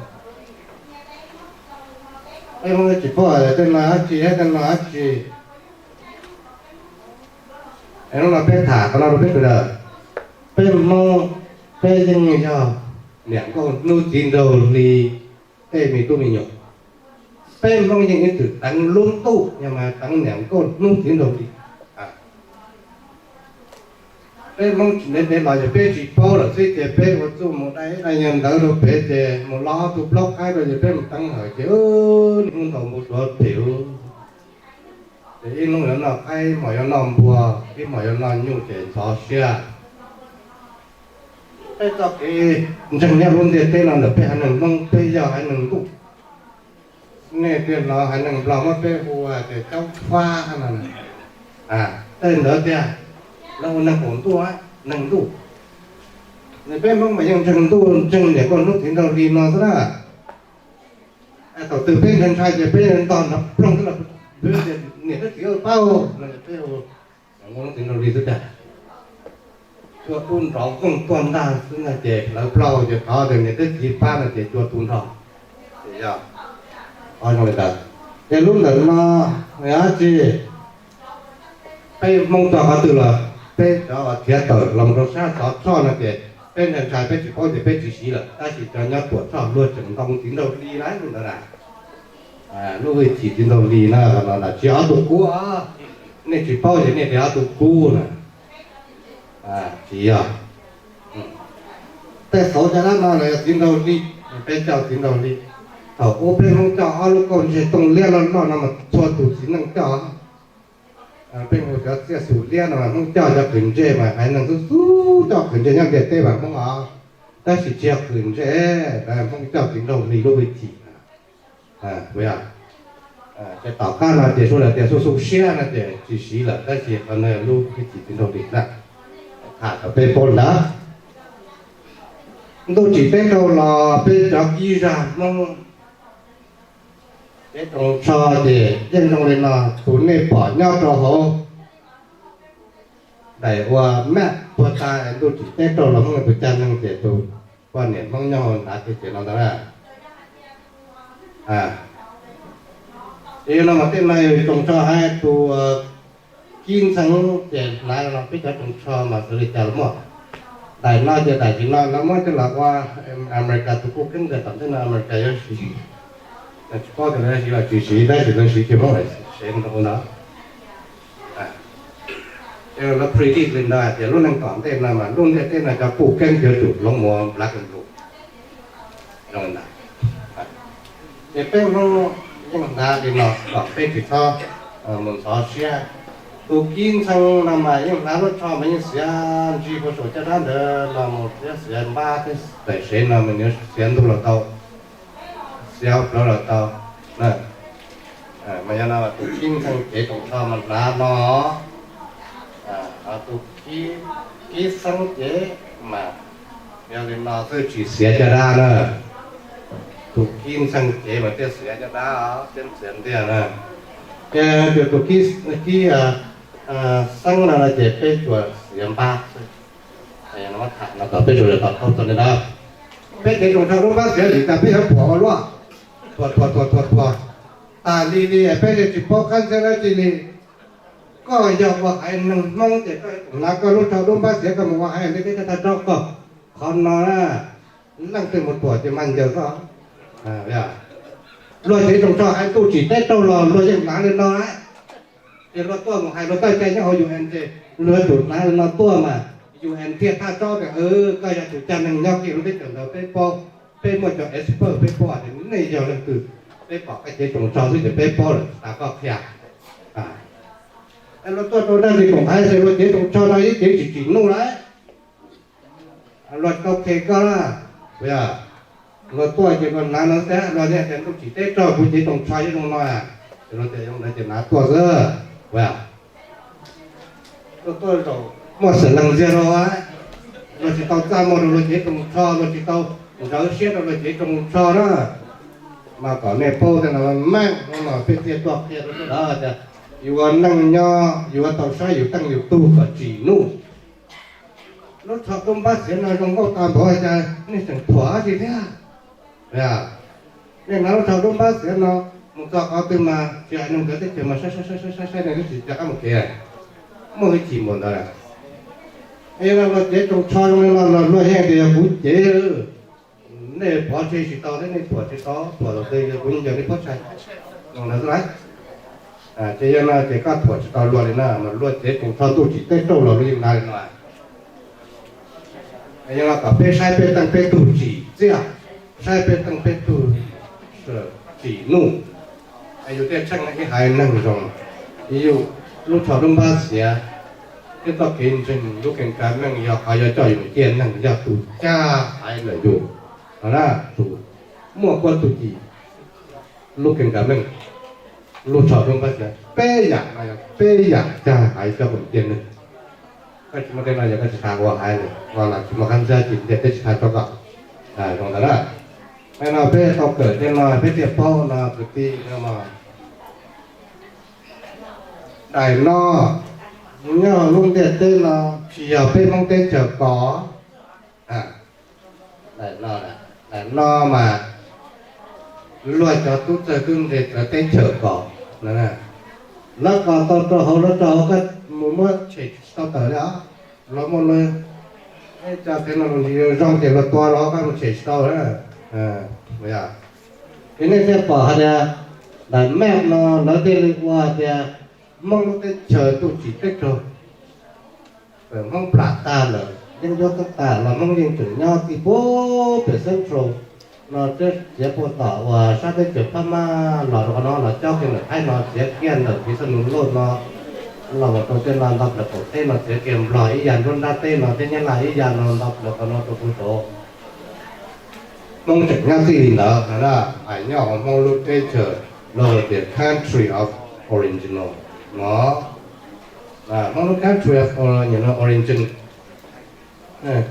Peb Hmoob tsis paub hais tias tej no dab tsi thiab tej no dab tsi. Es hnub no peb tham qhov no rau peb sawv daws. Peb Hmoob, peb yeej yog niam nkauj hnub txiv nraug hli tej me tub me nyuam. Peb Hmoob yeej ib txwm teev lub ntuj, yog mas teev niam nkauj hnub txiv nraug hli. Peb Hmoob tsis ntev ntev los ces peb tsis paub lawm xwb ces peb ua txuj mus dai ib daim nyuag ntawv rau pem ces mus lo ob tug plaub qaib rau ces peb mus teev hawm ces niaj hnub ntaus npua suav phem. Ces ib hnub yuav noj qaib, ib hmos yuav noj npua, ib hmos yuav noj nyuj ces ntxhov siab. Peb txoj kev ntseeg nyob lub ntiaj teb no ntawm peb haiv neeg Hmoob peb yog haiv neeg ntuj. Nej thiaj hnov haiv neeg Nplog muab peb hu tias caub fab no. Tej ntawd tiag, lawv hu neeg qaum ntuj, neeg ntuj. Peb Hmoob mas yeej ntseeg ntuj ntseeg niam nkauj hnub txiv nraug hli no xwb na. Thaum twg peb ntshai ntshai ces peb ntog nrov ploog xwb los, niam thiab txiv paub no peb hu niam nkauj hnub txiv nraug hli xwb tiag. Cua tub nrov vooj tuag ntag xwb na ces lawv plaub ces thov tias niam thiab txiv pab no ces cua tu nrho. Ces yog zoo li ntawd. Ces lub ntawm no yog dab tsi? Peb Hmoob txog qhov twg los peb cov uas khiav tawm los rau sab Tuam Tshoj no ces peb ntshai ntshai peb tsis paub ces peb tsis siv lawm, tab sis cov nyob Tuam Tshoj luag tseem ntoo txiv nraug hli na lub ntawd na. Lub hwj chim txiv nraug hli na, tsis yog ob tug kub os. Nej tsis paub ces nej tias ob tug kub na. Tsis yog. Tej xauv caj dab no los yog txiv nraug hli, peb coj txiv nraug hli. Thaum ub peb Hmoob coj ob lub kauj ntseg tooj liab loj loj no mas txhua tus txiv neej coj. Peb hu cov txiaj xu liab no mas Hmoob coj cov qhwm ntsej mas haiv neeg xub xub coj qhwm ntsej nyob ntiaj teb mas Hmoob os. Tab sis tsis yog qhwm ntsej, Hmoob coj txiv nraug hli lub hwj chim. Ces tom qab no ces suav daws tias xub xub siab no ces tsis siv lawm, tab sis qhov no lub hwj chim txiv nraug hli na. Tham kom peb paub ntawd. Ntuj tsim teb raug los peb cov kib zag Hmoob, peb tsoos tsho ces yeej zoo li no, tus nej pom nyob rau hauv daim ua map puag ta ntuj tsim teb raug los Hmoob tus cag neeg ces tus poj niam Hmoob nyob hauv nrad ces no ntag na. Ces yog no mas tej no yog tsoos tsho haiv tus kib ntxhee ces hnav no peb cov tsoos tsho mas xws li cas los muaj. Daim no ces daim tsis no lawv muab coj los ua America tus kuj keeb ntawm tom ntej no America yuav siv. Tsis paub tias lawv siv los tsis siv tab sis lawv siv ces Hmoob lam sev rau no. Ces lawv predict li ntawd hais tias lub neej tom ntej no mas lub ntiaj teb no cov kuj keeb yuav tsum hloov mus black and blue. Zoo li ntawd. Ces peb hnub yeej hnav li no kom peb tsis txhob mus ntxhov siab. Tus kib ntxhee no mas yeej hnav lub tsho mas yeej xiav ntsig puag saum caj dab ntawd los mus thiab xiav npab thiab tam sev no mas nws xiav ntuj los tau, xiav hauv plawv los tau. Mas yog no tus kib ntxhee cev tsoos tsho mas hnav no, tus kib xeeb cev mas yog li no xwb tsis xiav caj dab na. Tus kib ntxhee cev mas thiaj xiav caj dab thiab xiav ntiag na. Ces tus kib xeeb no no ces peb tsuas xiav npab xwb. Peb tsuas yog tom thaub txog li ntawd. Peb cev tsoos tsho dub npab xiav vim tas peb yuav phuam ua luaj, phuam phuam phuam phuam phuam tas li li peb tsis paub qab ntxhiab dab tsi li. Koj yog ua haiv neeg Hmoob ces koj hnav koj lub tsho dub npab xiav koj mus ua haiv neeg teb chaws thaj tsam koj. Qhov no na, leej twg mus thuam ces mag ncaws xwb. Luag cev tsoos tsho hais ntuj tsim teb raug los luag yeej hnav li no. Ces luag tuaj mus hais luag tawj cai nyob hauv U N ces luag yuav tsum hnav li no tuaj mas U N thiaj thaj tsam tias koj yog tus caj neeg nyob kiag lub teb chaws ntawd peb paub, peb muaj cov expert peb paub tias nej yog leej twg, peb pom koj cev tsoos tsho xwb ces peb paub lawm tas koj qhia. Luag tuaj rau dab tsi koom hais tias luag cev tsoos tsho no ib cev tsis tsim nuj lawm. Luag tau qhia koj na, luag tuaj ces luag hnav no xwb, luag yeej tias ntuj tsim teb raug kuv cev tsoos tsho ib zoo no, ces luag tias zoo ntawd ces hnav tuaj xwb. Tuaj tuaj zaum muaj xeem leej ntxiag rau, luag tsis tau txaj muag rau luag cev tsoos tsho, luag tsis tau ntsawv siab rau luag cev tsoos tsho na. Mas kom nej paub tias no meej no peb thiaj tuaj qhia rau sawv daws tias yus ua neej nyob yus ua tau saib yus teej yus tug kom tsim nuj. Lub tsho dub npab xiav no zoo nkauj tag npaum cas nej tseem thuam dab tsi thiab? Nej hnav lub tsho dub npab xiav no mus txog qhov twg mas tsis hais neeg ntawd teb chaws mas saib saib saib saib nej twb tsis rov qab mus kev, muaj hwj chim npaum ntawd. Es luag cev tsoos tsho zoo li no los luag yeej tias yog kuv cev, nej pov tseg tsis tau thiab nej thuam tsis tau, thuam los twg yog kuv ncaws nej pob tsaig. Zoo ntawd xwb lauj. Ces yog no ces koj thuam tsis tau luag li na, mas luag cev tsoos tsho ntuj tsim teb raug los luag yeej hnav li no. Yog no kom peb saib peb teej peb tug tsim txiaj, saib peb teej peb tug tsim nuj, yus thiaj tsheej ib haiv neeg zoo. Yus lub tsho dub npab xiav thiab txoj kev ntseeg lub kev kav meej yog qhov yuav coj yus mus ciaj neeg, yog tus caj haiv ntawm yus no na, tus muaj kuab tug ci, lub kev kav meej, lub tsho dub npab xiav, peb yam no yog peb yam caj haiv coj mus ciaj neeg. Koj tsis muaj tej no yog koj tsis tas ua haiv li, no los tsis muaj qab ntxhiab tsis ntiag peb tsis tas tso kom zoo ntawd na. Tej no peb tau kawm tej no peb thiaj paub no kwv tij. Daim no nyob lub ntiaj teb no tsis yog peb Hmoob teb chaws kos. Daim no, daim no mas luag cov tub txawg tub ntse txawv teb chaws kos. Lawv kos tau rau hauv lawv rau hauv koj mus muab tshem tsis tau tawm li os. Luag muaj luag cov technology zoo ces luag tua rau hauv koj mus tshem tsis tau. Ces nej thiaj pom hais tias daim map no lawv thiaj li ua hais tias Hmoob lub teb chaws ntuj tsim teb raug. Txawm Hmoob plam tag lawm, yeeb ncuab tag los Hmoob yeej tseem nyob txij puag pem Central no, txiav puag tom uas sab teb chaws Phab Mab los rau qhov no los cob kiag ntawm Thaib no, txiav kiag ntawm Phis Xas Nus Lauj no los mus rau tej no nto plaws qaum teb no, txiav kiag Nplog ib yam nruab nrab teb no thiab Nyab Laj ib yam no nto plaws qhov no rau puag saud. Hmoob tseem nyob txij li ntawd na, hais nyob hauv Hmoob lub teb chaws los tias country of original no. Hmoob lub country of origin,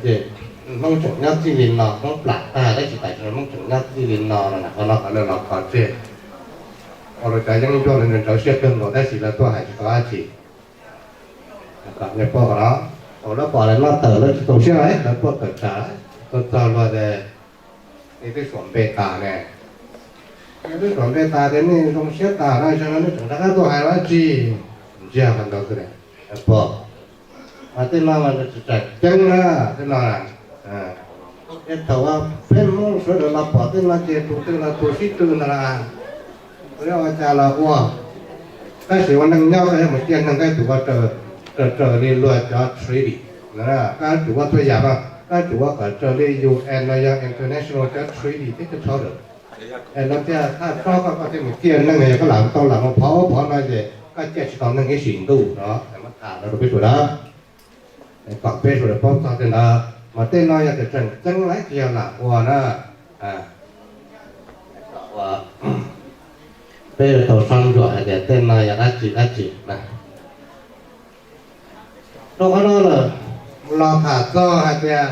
ces Hmoob tseem nyob txij li no, Hmoob plam tag tab sis tam sim no Hmoob tseem nyob txij li no no, qhov no qhov lawv los kho tseg. Ua rau cov yeeb ncuab lawv ntsawv siab kawg nkaus tab sis lawv tuaj hais tsis tau dab tsi. Kom nej paub qhov no, thaum lawv pom lawv no tawm lawv tsis txaus siab lawm, lawv tuaj tawm tsam, tuaj txog luag tias nej twb suam npe tas ne, nej twb suam npe tas tias nej zoo siab tas no, xyov no nej tseem rov qab tuaj hais dab tsi. Ntsiag qhov ntawd xwb ne, pom. Mas tej no mas tseem ceeb na, tej no na. Ces thaum peb Hmoob sawv daws los pom tej no ces tus twg los tus sib tw ntag las, tus yog ua cas los ua. Tab sis ua neeg nyob koj yuav mus ciaj neeg koj yuav tsum ua raws raws li luag cov treaty. Koj yuav tsum ua txhua yam no, koj yuav tsum ua kom raws li U N no yog international cov treaty thiab cov charter. Es no thiaj thaj tsob koj, koj thiaj mus ciaj neeg, yog koj lam tau lam mus phov ub phov no ces koj ciaj tsis tau neeg ib sim ntuj no. Muab tham no rau peb sawv daws, kom peb sawv daws paub txog tej ntawd. Mas tej no yog tias tseem ceeb lawm tsis yog lam ua na. Peb yuav tau saib ntsuam hais tias tej no yog dab tsi dab tsi na. Rau qhov no lawm, los tham txog hais tias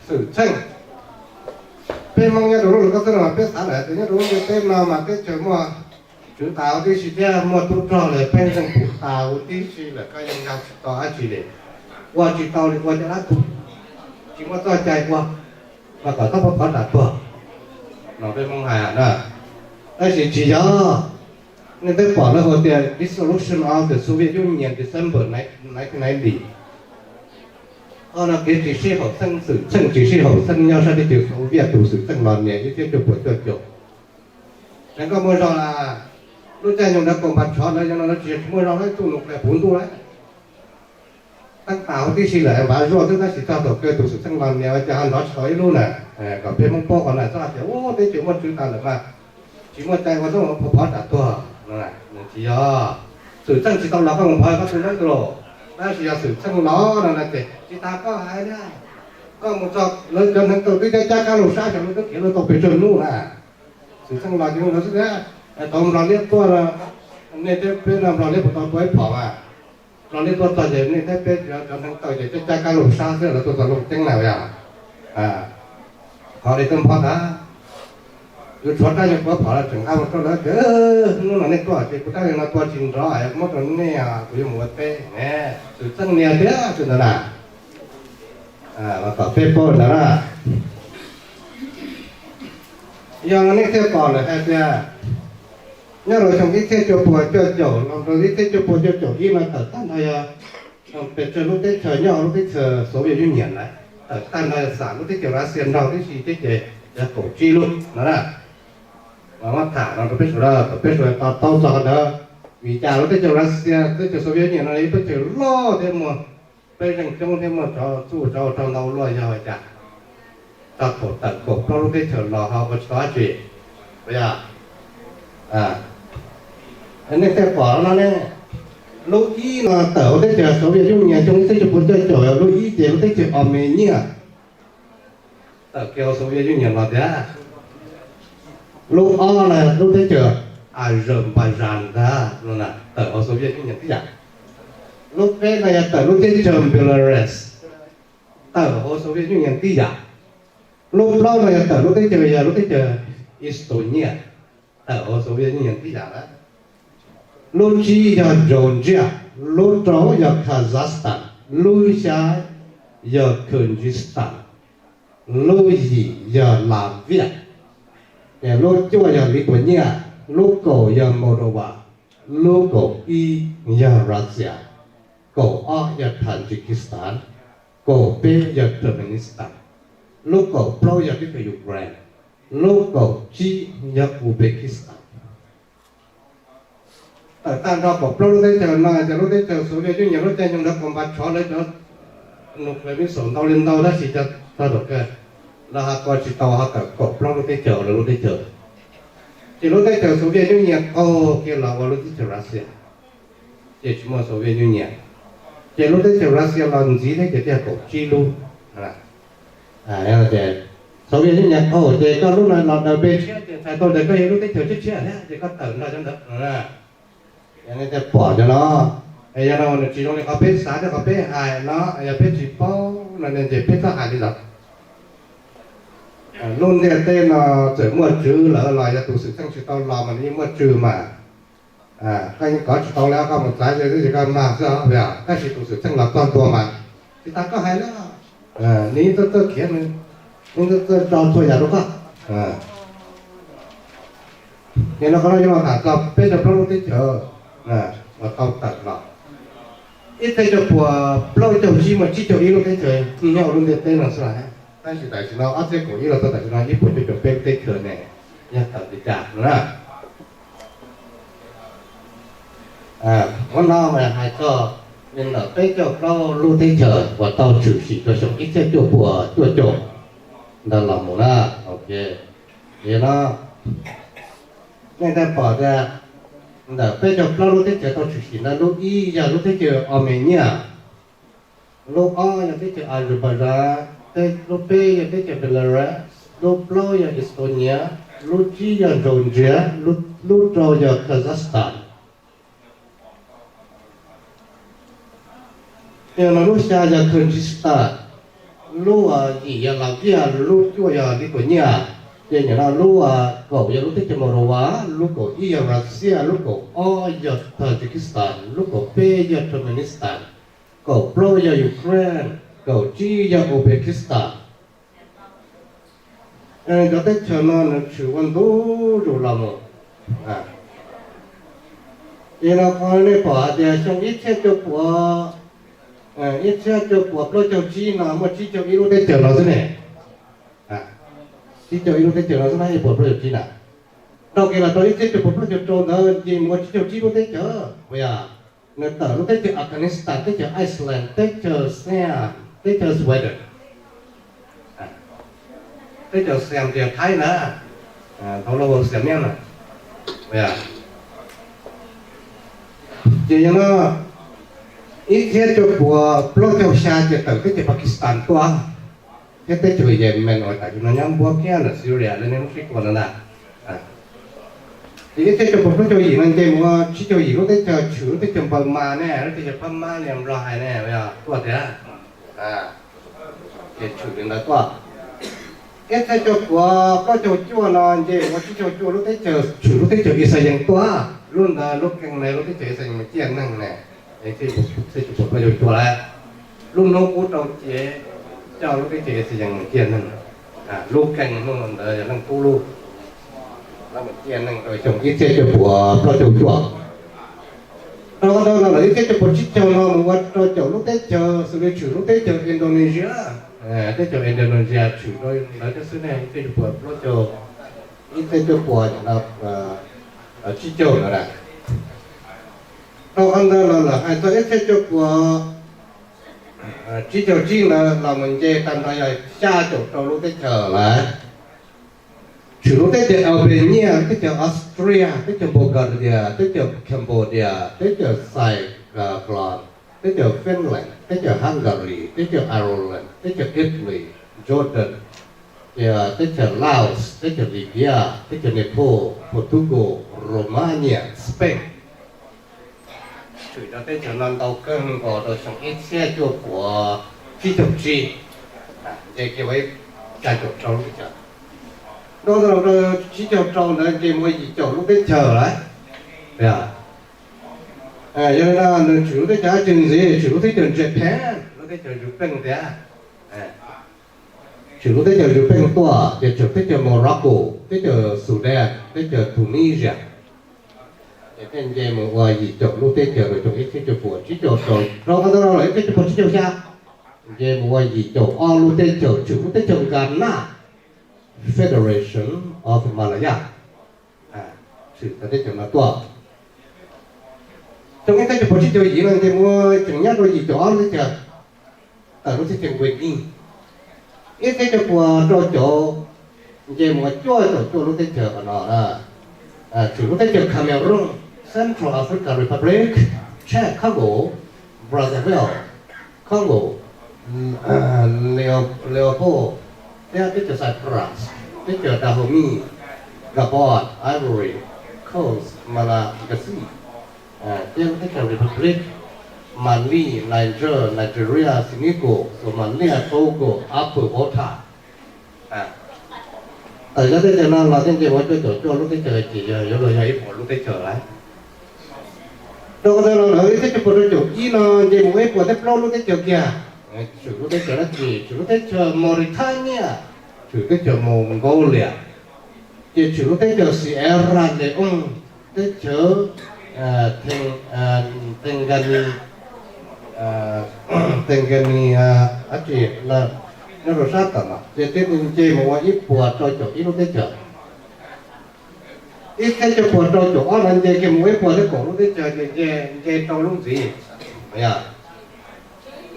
xwm txheej. Peb Hmoob nyob rau lub zos koj xwb no mas peb xav lawm tias nyob rau lub ntiaj teb no mas teb chaws muaj tswv tas huv tib si thiab muaj tub rog lawm, peb zeej puv tas huv tib si lawm, koj yeej nkag tsis tau dab tsi li. Ua tsis tau li, ua cov dab tuag, tsis muaj txoj cai ua, mas kom txhob pov phov tsam tuag. No peb Hmoob hais na. Tab sis tsis yog. Nej twb pom lawv hu tias Dissolution of the Soviet Union, December nineteen ninety. Qhov no kev tsis sib haum xeeb, xwm txheej tsis sib haum xeeb nyob sab teb chaws Soviet tus xwm txheej los nias ib txhiab cuaj puas cuaj caum. Tseem koj muaj zog las, lub caij nyoog ntawd kaum npas tshov ntawd yog no lawv tsis yog tsis muaj zog lawv tuaj nuclear puv ntuj lawm. Tab tas huv tib si lawm npav zuaj xwb tab sis txog thaum kawg tus xwm txheej los nias ua cas ho nrov tsis tau ib lub na. Kom peb Hmoob paub qhov na, txhob hais tias ub teb chaws muaj tswv tas lawm mas tsis muaj cai ua txhob pov phov tsam tuag. Tsis yog, xwm txheej tsis tau los koj mus phov koj tus neeb tus los, tab sis yog xwm txheej los no na ces tsis tas koj hais na, koj mus txog lawv cov hneev taw twb cab cab kab laug sab xyov lawv twb khiav lawv tau pes tsawg hnub na. Xwm txheej los ces lawv xwb thiab. Thaum Nplog liab tuaj, nej thiab peb no Nplog liab puas tau tua ib phom mas? Nplog liab tuaj txog ces nej thiab peb cov hneev taw ces cab cab kab laug sab xwb lawv tuaj txog Looj Ceeb na yog. Qhov li twb nphob ntag. Yus tshuav rab nyuag puav phom los tseem nqa mus rau lawv tias hnub no nej tuaj ces kuv rab nyuag no tua tsis nrov muab rau nej, kuv yuav mus ua teb ne. Xwm txheej nias tiag xwb ntawd na. Los tom peb paub ntawd na. Yog no nej thiaj pom lawm hais tias nyob rau xyoo ib txhiab cuaj puas cuaj caum los rau ib txhiab cuaj puas cuaj caum ib no tawm tag nrho yog pes tsawg lub teb chaws nyob hauv lub teb chaws Soviet Union lawm, tawm tag nrho yog xam lub teb chaws Russia nrog tib si thiab ces yog kaum tsib lub no na. Mas muab tham no rau peb sawv daws kom peb sawv daws to taub txog qhov ntawd. Vim cas lub teb chaws Russia, teb chaws Soviet Union no yog ib teb chaws loj thiab muaj peb zeej coob thiab muaj tsov txuj tsov rog ntau luaj yog ua cas txog thaum tawm kaum plaub lub teb chaws los ho ua tsis tau dab tsi? Puas yog? Nej thiaj pom no ne, lub ib no tawm hauv teb chaws Soviet Union xyoo ib txhiab cuaj puas cuaj caum, lub ib ces lub teb chaws Armenia tawm kiag hauv Soviet Union los tiag. Lub ob no lub teb chaws Azerbaijan ntag, tawm hauv Soviet Union tib yam. Lub peb no yog tawm lub teb chaws Belarus, tawm hauv Soviet Union tib yam. Lub plaub no yog tawm lub teb chaws yog lub teb chaws Estonia, tawm hauv Soviet Union tib yam lawm. Lub tsib yog Georgia, lub rau yog Kazakhstan, lub xya yog Kyrgyzstan, lub yim yog Latvia, lub cuaj yog Lithuania, lub kaum yog Moldova, lub kaum ib yog Russia, kaum ob yog Tajikistan, kaum peb yog Turkmenistan, lub kaum plaub yog teb chaws Ukraine, lub kaum tsib yog Uzbekistan. Tawm tag nrho kaum plaub lub teb chaws no ces lub teb chaws Soviet Union lub caij nyoog ntawd kaum npas tshov lawv cov nuclear missile ntau li ntau tab sis cov txog thaum kawg lawv ho tua tsis tau ho tawm kaum plaub lub teb chaws lawv lub teb chaws. Ces lub teb chaws Soviet Union qaug kiag los ua lub teb chaws Russia, ces tsis muaj Soviet Union. Ces lub teb chaws Russia los ntxiv thiab ces thiaj kaum tsib lub. Ces Soviet Union qaug ces koj lub no los daws npe tshiab ces txhais tau tias koj yog lub teb chaws tshiab tshiab thiab ces koj tawm nrog cov ntawd. Yog nej thiaj pom cov no, es yog no nws tsis zoo li qhov peb xav thiab qhov peb hais no, yog peb tsis paub no ces peb txhob hais li ntawd. Lub ntiaj teb no txawm muaj tswv lawm los yog tus xwm txheej tsis tau los mas nws yeej muaj tswv mas. Koj yeej kov tsis tau li, koj mus txav ze twb ces koj mag xwb os, tab sis tus xwm txheej los txog ntua mas tsis tas koj hais li, nws yeej txawj txawj khiav, nws yeej txawj txawj tso txhua yam rau koj. Ces no qhov no yuav los tham txog peb caug plaub lub teb chaws uas tau tawm los. Ib txhiab cuaj puas plaub caug tsib muaj tsib caug ib lub teb chaws nyob hauv lub ntiaj teb no xwb lawm, tab sis tam sim no ob txhiab kaum ib los txog tam sim no ib puas cuaj caum peb lub teb chaws ne, yog tawm li cas no na. Qhov no mas hais txog li ntawm peb caug plaub lub teb chaws uas tau tshwm sim rau xyoo ib txhiab cuaj puas cuaj caum ntawd los mus na. Ok, Ces no nej ntag pom tias ntawm peb caug plaub lub teb chaws tau tshwm sim ntawd, lub ib yog lub teb chaws Armenia, lub ob yog teb chaws Azerbaijan, lub peb yog teb chaws Belarus, lub plaub yog Estonia, lub tsib yog Georgia, lub rau yog Kazakhstan. Ces no lub xya yog Kyrgyzstan, lub yim yog Latvia, lub cuaj yog Lithuania. Ces nim no lub kaum yog lub teb chaws Moldova, lub kaum ib yog Russia, lub kaum ob yog Tajikistan, lub kaum peb yog Turkmenistan, kaum plaub yog Ukraine, kaum tsib yog Uzbekistan. Cov teb chaws no nws tshwm ua ntu zus los mus. Ces no qhov nej pom hais tias xyoo ib txhiab cuaj puas, ib txhiab cuaj puas plaub caug tsib no muaj tsib caug ib lub teb chaws no xwb ne. Tsib caug ib lub teb chaws no xwb na, ib puas plaub caug tsib na. Dhau kiag los rau ib txhiab cuaj puas plaub caug rau ntawd ces mus ua tsib caug tsib lub teb chaws. Uas yog nws tawm lub teb chaws Afghanistan, teb chaws Iceland, teb chaws Siam, teb chaws Sweden, teb chaws Siam tias Thaib na, thaum lub Siam Miab na. Ces yog no ib txhiab cuaj puas plaub caug xya ces tawm teb chaws Pakistan tuaj, thiab teb chaws Yemen uas tam sim no nyob npuab kiag ntawm Syria lawv niaj hnub sib tua no ntag. Ces ib txhiab cuaj puas plaub caug yim no nce mus ua tsib caug yim lub teb chaws, tshwm lub teb chaws Npawg Mas ne, lub teb chaws Phab Mab li Nplog hais ne, tuaj tiag. Ces tshwm li ntawd tuaj. Ib txhiab cuaj puas plaub caug cuaj no nce mus ua tsib caug cuaj lub teb chaws, tshwm lub teb chaws Ixayees tuaj, lub ntawd lub keej ne lub teb chaws Ixayees mus ciaj neeg ne, ib txhiab cuaj puas plaub caug cuaj lawm. Lub hnub qub rau ces coj lub teb chaws Ixayees mus ciaj neeg, lub keej hnub ntawd yog Leej Tub Luj, lawv mus ciaj neeg rau xyoo ib txhiab cuaj puas plaub caug cuaj. Rau qhov ntawd no lawm ib txhiab cuaj puas tsib caug no mus ua rau caum lub teb chaws, xws li tshwm lub teb chaws Indonesia, teb chaws Indonesia tshwm rau ntawd thiab xwb ne, ib txhiab cuaj puas plaub caug, ib txhiab cuaj puas tsib caug no na. Rau qhov ntawd no lawm hais txog ib txhiab cuaj puas tsib caug tsib ntawd los mus nce tag nrho yog xya caum rau lub teb chaws lawm. Tshwm lub teb chaws Albania, teb chaws Austria, teb chaws Bulgaria, teb chaws Cambodia, teb chaws Cyprus, teb chaws Finland, teb chaws Hungary, teb chaws Ireland, teb chaws Italy, Jordan, teb chaws Laos, teb chaws Libya, teb chaws Nepal, Portugal, Romania, Spain. Tshwm cov teb chaws no ntau kawg nkaus rau xyoo ib txhiab cuaj puas tsib caug tsib, nce kiag ua ib xya caum rau lub teb chaws. Rau rau tsib caug rau ntawd nce mus ua yim caum lub teb chaws lawm. Yog li no nws tshwm lub teb chaws dab tsi ntxiv? Tshwm lub teb chaws Japan, lub teb chaws Zus Peej tiag. Tshwm lub teb chaws Zus Peej tuaj ces tshwm teb chaws Morocco, teb chaws Sudan, teb chaws Tunisia. Ces thiaj nce mus ua yim caum lub teb chaws rau xyoo ib txhiab cuaj puas tsib caug rau, rau qhov ntawd los ib txhiab cuaj puas tsib caug xya, nce mus ua yim caum ob lub teb chaws, tshwm lub teb chaws Ghana, Federation of Malaya, tshwm cov teb chaws no tuaj. Xyoo ib txhiab cuaj puas tsib caug yim no nce mus tseem nyob rau yim caum ob lub teb chaws, tawm lub teb chaws Nquis Nij. Ib txhiab cuaj puas rau caum nce mus ua cuaj caum cuaj lub teb chaws qhov no, tshwm lub teb chaws Cameroon, Central African Republic, Czech Congo, Brazzaville, Congo, Leopold, thiab teb chaws Cyprus, teb chaws Dahomey, Gabon, Ivory Coast, Malagasy, thiab teb chaws Republic, Mali, Niger, Nigeria, Senegal, Somalia, Togo, Upper Volta. Tawm cov teb chaws no los thiaj nce mus cuaj caum cuaj lub teb chaws ces yog yuav luag yog ib puas lub teb chaws lawm. Rau qhov ntawd los lawm ib txhiab cuaj puas rau caum ib no nce mus ua ib puas thiab plaub lub teb chaws kiag. Tshwm lub teb chaws dab tsi? Tshwm lub teb chaws Mauritania, tshwm teb chaws Mongolia, ces tshwm lub teb chaws Sierra Leone, teb chaws Tengani, Tengani dab tsi, nyob rau sab tom no ces thiaj nce mus ua ib puas rau caum ib lub teb chaws. Ib txhiab cuaj puas rau caum ob no nce kiag mus ua ib puas thiab kaum lub teb chaws ces nce rau lub ntxiv.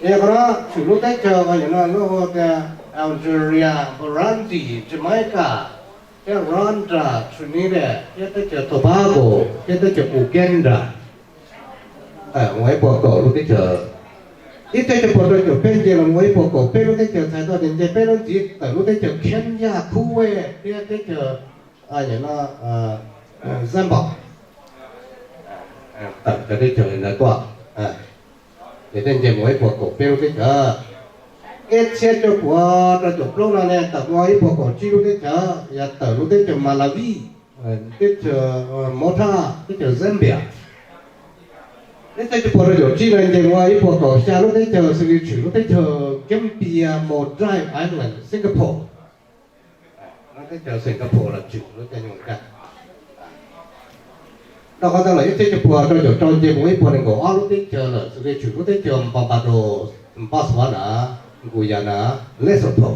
Yog qhov no tshwm lub teb chaws no lub hu tias Algeria, Burundi, Jamaica, thiab Rwanda, Trinidad, thiab teb chaws Tobago, thiab teb chaws Uganda. Mus ib puas kaum lub teb chaws. Ib txhiab cuaj puas rau caum peb nce los mus ib puas kaum peb lub teb chaws, txhais tau tias nce peb lub ntxiv tawm lub teb chaws Kenya, Kuwait thiab teb chaws Zambia. Tawm cov teb chaws ntawd tuaj, ces thiaj nce mus ib puas kaum peb lub teb chaws. Ib txhiab cuaj puas rau caum plaub no ne tawm mus ib puas kaum tsib lub teb chaws, yog tawm lub teb chaws Malawi, teb chaws Malta, teb chaws Zambia. Ib txhiab cuaj puas rau caum tsib no nce mus ib puas kaum xya lub teb chaws, xws li tshwm lub teb chaws Gambia, Maldives Island, Singapore. Lub teb chaws Singapore los tshwm lub caij nyoog kaj. Rau qhov ntawd los ib txhiab cuaj puas rau caum rau nce mus ib puas nees nkaum ob lub teb chaws lawm, xws li tshwm lub teb chaws Barbados, Botswana, Guyana, Lesotho.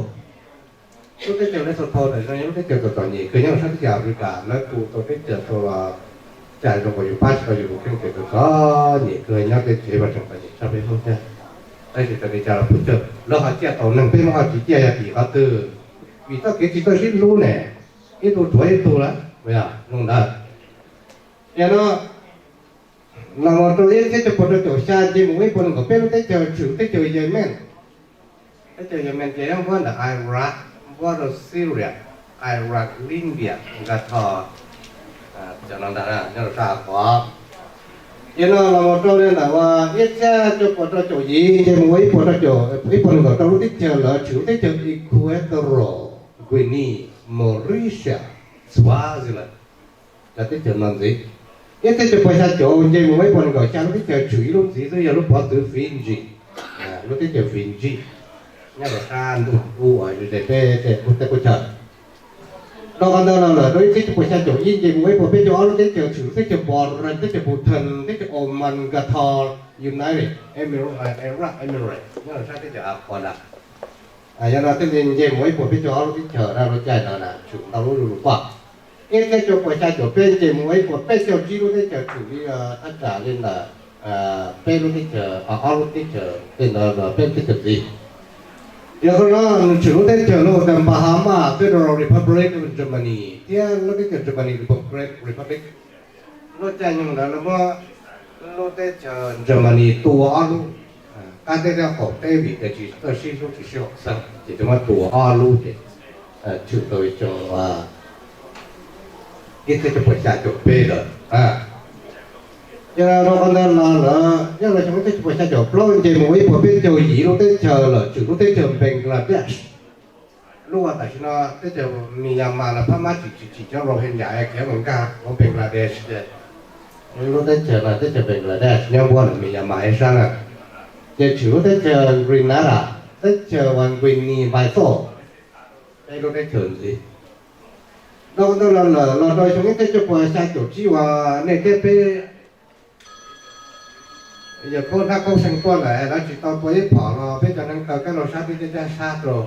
Lub teb chaws Lesotho ntawm no yog lub teb chaws txom txom nyem kawg nyob rau sab teb chaws Africa, lawv tu tau teb chaws tau los cais zoo nkaus yus pab tsis tau yus tus kheej ces txom txom nyem kawg, nyob tej tsev mas tseem txom nyem tshaj peb Hmoob thiab. Tab sis txawm li cas los pub cawm lawv ho ciaj tau neeg, peb Hmoob ho tsis ciaj, yog vim qhov twg? Vim txoj kev tsis txawj sib hlub ne, ib tug rhuav ib tug lawm, zoo ntawd. Yog no, los mus rau ib txhiab cuaj puas rau caum xya nce mus ib puas nees nkaum peb lub teb chaws, tshwm lub teb chaws Yemen. Teb chaws Yemen ces yog npuab ntawm Iraq, npuab rau Syria, Iraq, Libya, Qatar, cov no ntag nyob rau sab Av Qhov. Ces no los mus rau li ntawm ib txhiab cuaj puas rau caum yim nce mus ua ib puas rau caum, ib puas nees nkaum rau lub teb chaws lawv tshwm lub teb chaws Ecuador, Guinea, Mauritius, Swaziland. Cov teb chaws no ntxiv. Ib txhiab cuaj puas xya caum nce mus ua ib puas nees nkaum xya lub teb chaws tshwm ib lub ntxiv xwb yog lub pov txwv Fiji, lub teb chaws Fiji, nyob rau sab ntug ub uas ze peb tej qub teb qub chaw. Rau qhov ntawd los lawm rau ib txhiab cuaj puas xya caum ib nce mus ua ib puas peb caug ob lub teb chaws tshwm lub teb chaws Bahrain, teb chaws Bhutan, teb chaws Oman, Qatar, United Arab Emirates, nyob rau sab teb chaws Av Qhov ntag. Yog no thiaj li nce mus ib puas peb caug ob lub teb chaws na, lub caij no na tshwm ntau lub lub lub poj. Ib txhiab cuaj puas xya caum peb nce mus ua ib puas peb caug tsib lub teb chaws tshwm li thaj tsam li ntawm peb lub teb chaws, ob lub teb chaws tej ntawd, peb lub teb chaws ntxiv. Yog no tshwm lub teb chaws los ua tias Bahama Federal Republic of Germany thiab lub teb chaws Germany Democratic Republic. Lub caij nyoog ntawd lawv muab lub teb chaws Germany tua ob lub, qab teb thiab qaum teb vim tias tsis txawj sib hlub tsis sib haum xeeb ces thiaj muab tua ob lub ces tshwm tau xyoo ib txhiab cuaj puas xya caum peb lawm. Yog rau qhov ntawd los lawm nyob rau xyoo ib txhiab cuaj puas xya caum plaub nce mus ua ib puas peb caug yim lub teb chaws lawm tshwm lub teb chaws Bangladesh. Lub uas tam sim no teb chaws Myanmar lawv pab mab tsim tsim tsim cov Rohingya khiav mus nkag hauv Bangladesh ces lub teb chaws no teb chaws Bangladesh nyob npuab ntawm Myanmar ib sab na. Ces tshwm lub teb chaws Grenada, teb chaws uas Guinea Bissau, peb lub teb chaws ntxiv. Rau qhov ntawd los lawm los rau xyoo ib txhiab cuaj puas xya caum tsib uas nej thiab peb yawg Khaub Hnab Khaub Xeeg tuaj lawm, lawv tsis tau tua ib phom los peb cov neev taw kab laug sab twb cab cab sab rau,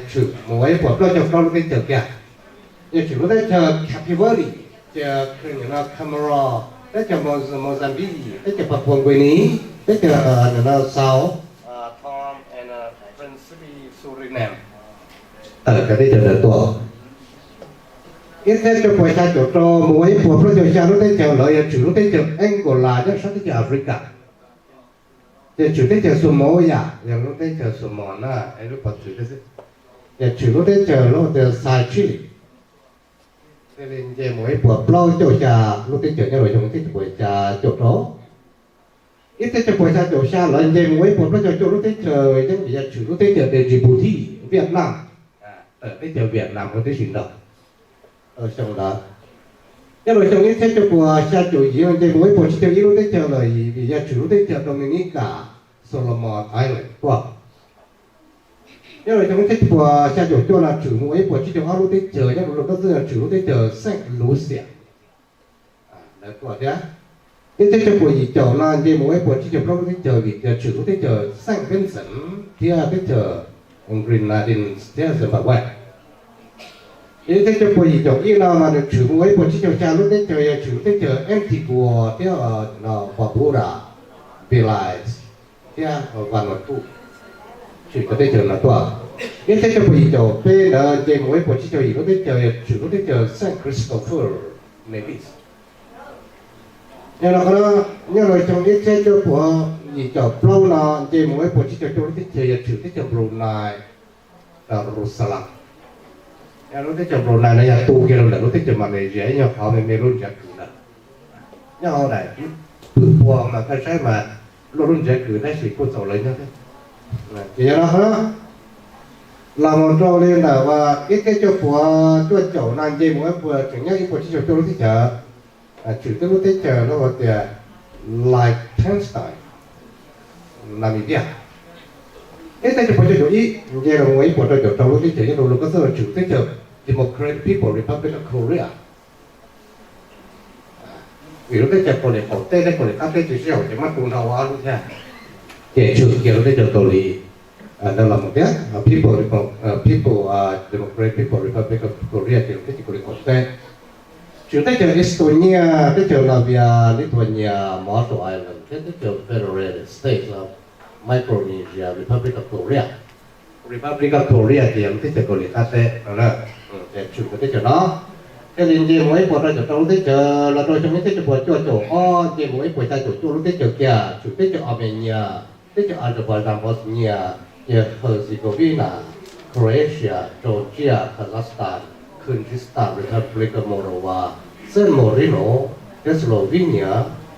tshwm mus ua ib puas plaub caug plaub lub teb chaws kiag. Yog tshwm lub teb chaws Cape Verde, ces Comoros, teb chaws Mozambique, teb chaws Papua New Guinea, teb chaws South Tom and Principe, Suriname. Tawm cov teb chaws ntawd tuaj. Ib txhiab cuaj puas xya caum rau mus ua ib puas plaub caug xya lub teb chaws lawv yog tshwm lub teb chaws Angola nyob sab teb chaws Africa. Ces tshwm teb chaws Somalia, yog lub teb chaws Somos na, lub pov txwv xwb. Ces tshwm lub teb chaws lub tias Seychelles. Thiaj li nce mus ib puas plaub caug xya lub teb chaws nyob rau xyoo ib txhiab cuaj puas xya caum rau. Ib txhiab cuaj puas xya caum xya lawv nce mus ua ib puas plaub caug cuaj lub teb chaws yeej vim yog tshwm lub teb chaws Djibouti, Vietnam. Tawm teb chaws Vietnam ua tib si nrog xyoo ntawd. Nyob rau xyoo ib txhiab cuaj puas xya caum yim nce mus ua ib puas tsib caug ib lub teb chaws lawm vim yog tshwm lub teb chaws Dominica, Solomon Island tuaj. Nyob rau xyoo ib txhiab cuaj puas xya caum cuaj no tshwm mus ua ib puas tsib caug ob lub teb chaws nyob rau lub koj xwb no tshwm lub teb chaws Saint Lucia. Lawv tuaj thiab. Ib txhiab cuaj puas yim caum no nce mus ua ib puas tsib caug plaub lub teb chaws vim tias tshwm lub teb chaws Saint Vincent thiab teb chaws Grenadines thiab Zimbabwe. Ib txhiab cuaj puas yim caum ib no mas nws tshwm mus ua ib puas tsib caug xya lub teb chaws yog tshwm lub teb chaws Antigua thiab Barbuda, Belize thiab Vanuatu. tshwm cov teb chaws no tuaj. Ib txhiab cuaj puas yim caum peb ntawd nce mus ua ib puas tsib caug yim lub teb chaws, yog tshwm lub teb chaws Saint Christopher Nevis. Yog no qhov no, nyob rau xyoo ib txhiab cuaj puas yim caum plaub no nce mus ua ib puas tsib caug cuaj lub teb chaws, yog tshwm teb chaws Brunei Darussalam. Lub teb chaws Brunei no yog tu kiag rau ntawm lub teb chaws Malaysia, ib nyuag qhov me me lub ntsiav kws ntawd. Nyob hauv daim pw puag mas koj saib mas luaj lub ntsiav kws tab sis kuj txaus lawv nyob thiab. Ces yog no qhov no, los mus rau li ntawm ib txhiab cuaj puas cuaj caum no nce mus ib puas, tseem nyob ib puas tsib caug cuaj lub teb chaws, tshwm tib lub teb chaws lawv hu tias Liechtenstein, Namibia. Ib txhiab cuaj puas cuaj caum ib nce los mus ib puas rau caum rau lub teb chaws nyob rau lub koj xab los tshwm teb chaws Democratic People Republic of Korea. Vim lub teb chaws Kaus Lim qaum teb thiab Kaus Lim qab teb tsis sib haum ces muab tu nrho ua ob lub thiab, ces tshwm kiag lub teb chaws Kaus Lim ntawd los mus thiab, People, People, Democratic People Republic of Korea ces lub teb chaws Kaus Lim qaum teb. Tshwm teb chaws Estonia, teb chaws Latvia, Lithuania, Marshall Islands thiab teb chaws Federated States of Micronesia, Republic of Korea. Republic of Korea ces yog lub teb chaws Kaus Lim qab teb no, ces tshwm teb chaws no. Thiaj li nce mus ib puas rau caum rau lub teb chaws, los rau xyoo ib txhiab cuaj puas cuaj caum ob nce mus ib puas xya caum cuaj lub teb chaws kiag, tshwm teb chaws Armenia, teb chaws Azerbaijan, Bosnia, Herzegovina, Croatia, Georgia, Kazakhstan, Kyrgyzstan, Republic of Moldova, San Marino, thiab Slovenia,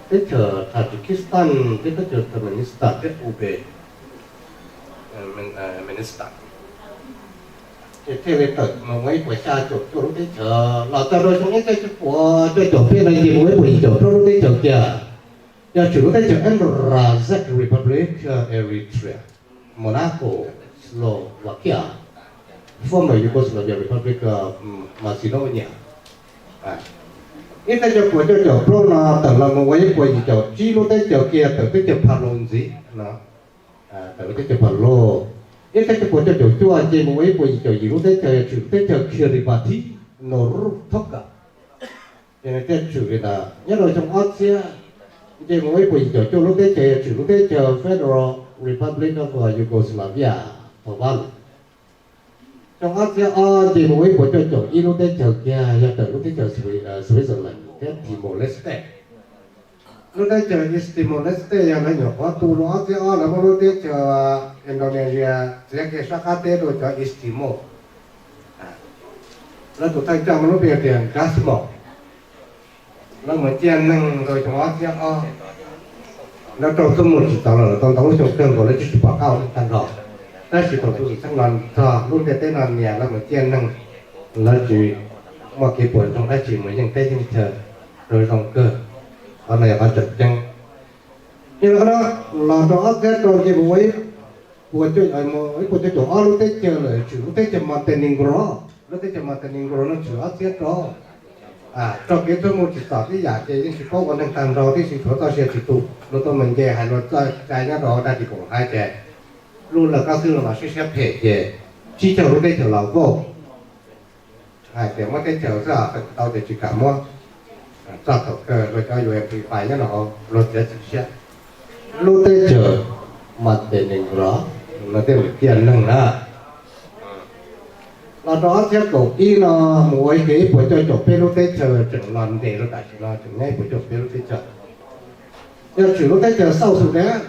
teb chaws Tajikistan, thiab teb chaws Turkmenistan thiab Uzbekistan. Ces thiaj li tawm mus ua ib puas xya caum cuaj lub teb chaws, los txog rau xyoo ib txhiab cuaj puas cuaj caum peb no nce mus ib puas yim caum plaub lub teb chaws kiag, yog tshwm lub teb chaws Andhra, Czech Republic, Eritrea, Monaco, Slovakia, former Yugoslavia Republic of Macedonia. Ib txhiab cuaj puas cuaj caum plaub no tawm los mus ua ib puas yim caum tsib lub teb chaws kiag, tawm teb chaws Phalu ntxiv no, tawm lub teb chaws Phalu. Ib txhiab cuaj puas cuaj caum cuaj nce mus ua ib puas yim caum yim lub teb chaws, yog tshwm lub teb chaws Kiribati, Nauru, Tonga. Ces nws thiaj tshwm li ntawd. Nyob rau xyoo ob txhiab nce mus ib puas yim caum cuaj lub teb chaws, yog tshwm lub teb chaws Federal Republic of Yugoslavia, Tuvalu. Xyoo ob txhiab ob nce mus ib puas cuaj caum ib lub teb chaws kiag, yog tawm lub teb chaws Switzerland thiab Timor-Leste. Lub teb chaws East Timor-Leste yog lawv nyuam qhuav tu rau ob txhiab ob, lawv muab lub teb chaws Indonesia txiav kiag sab qab teb rau cov East Timor. Lawv tus thawj coj muaj lub npe tias Gasmo. Lawv mus ciaj neeg rau xyoo ob txhiab ob, lawv raug tuab mus tsis txaus los lawm tau ntau lub xyoo kawg nkaus lawv tsis tsis pom qab ua neeg tag nrho. Tab sis thaum tus xwm txheej no txog lub ntiaj teb no nias lawv mus ciaj neeg, lawv tsis muaj kev puas ntsoog dab tsi mus yeej teb yeej chaw, zoo zoo kawg. Qhov no yog qhov tseem ceeb. Yog li qhov no, los rau ob txhiab rau nce mus ua ib puas cuaj caum ob lub teb chaws lawm, tshwm lub teb chaws Montenegro. Lub teb chaws Montenegro no tshwm ob txhiab rau, raug kev tuab mus tsis txaus tib yam ces yeej tsis paub ua neeg tag nrho tib si, tshuav txoj sia tsis tu. Luag tuaj mus nce hais luag txoj cai nyob rau hauv dab tsis koom hais ces lub lawv kab xwb los siab siab phem ces tsib caug lub teb chaws los vauj hais tias muab teb chaws xwb, tau ces tsis kam muab. Txog thaum kawg luag cov U N P five nyob rau hauv luag txiav txim siab, lub teb chaws Montenegro no thiaj mus ciaj neeg na. Los rau ob txhiab kaum ib no mus ua ib puas cuaj caum peb lub teb chaws tseem los ntes rau tam sim no tseem nyob ib puas cuaj caum peb lub teb chaws. Yog tshwm lub teb chaws South Sudan,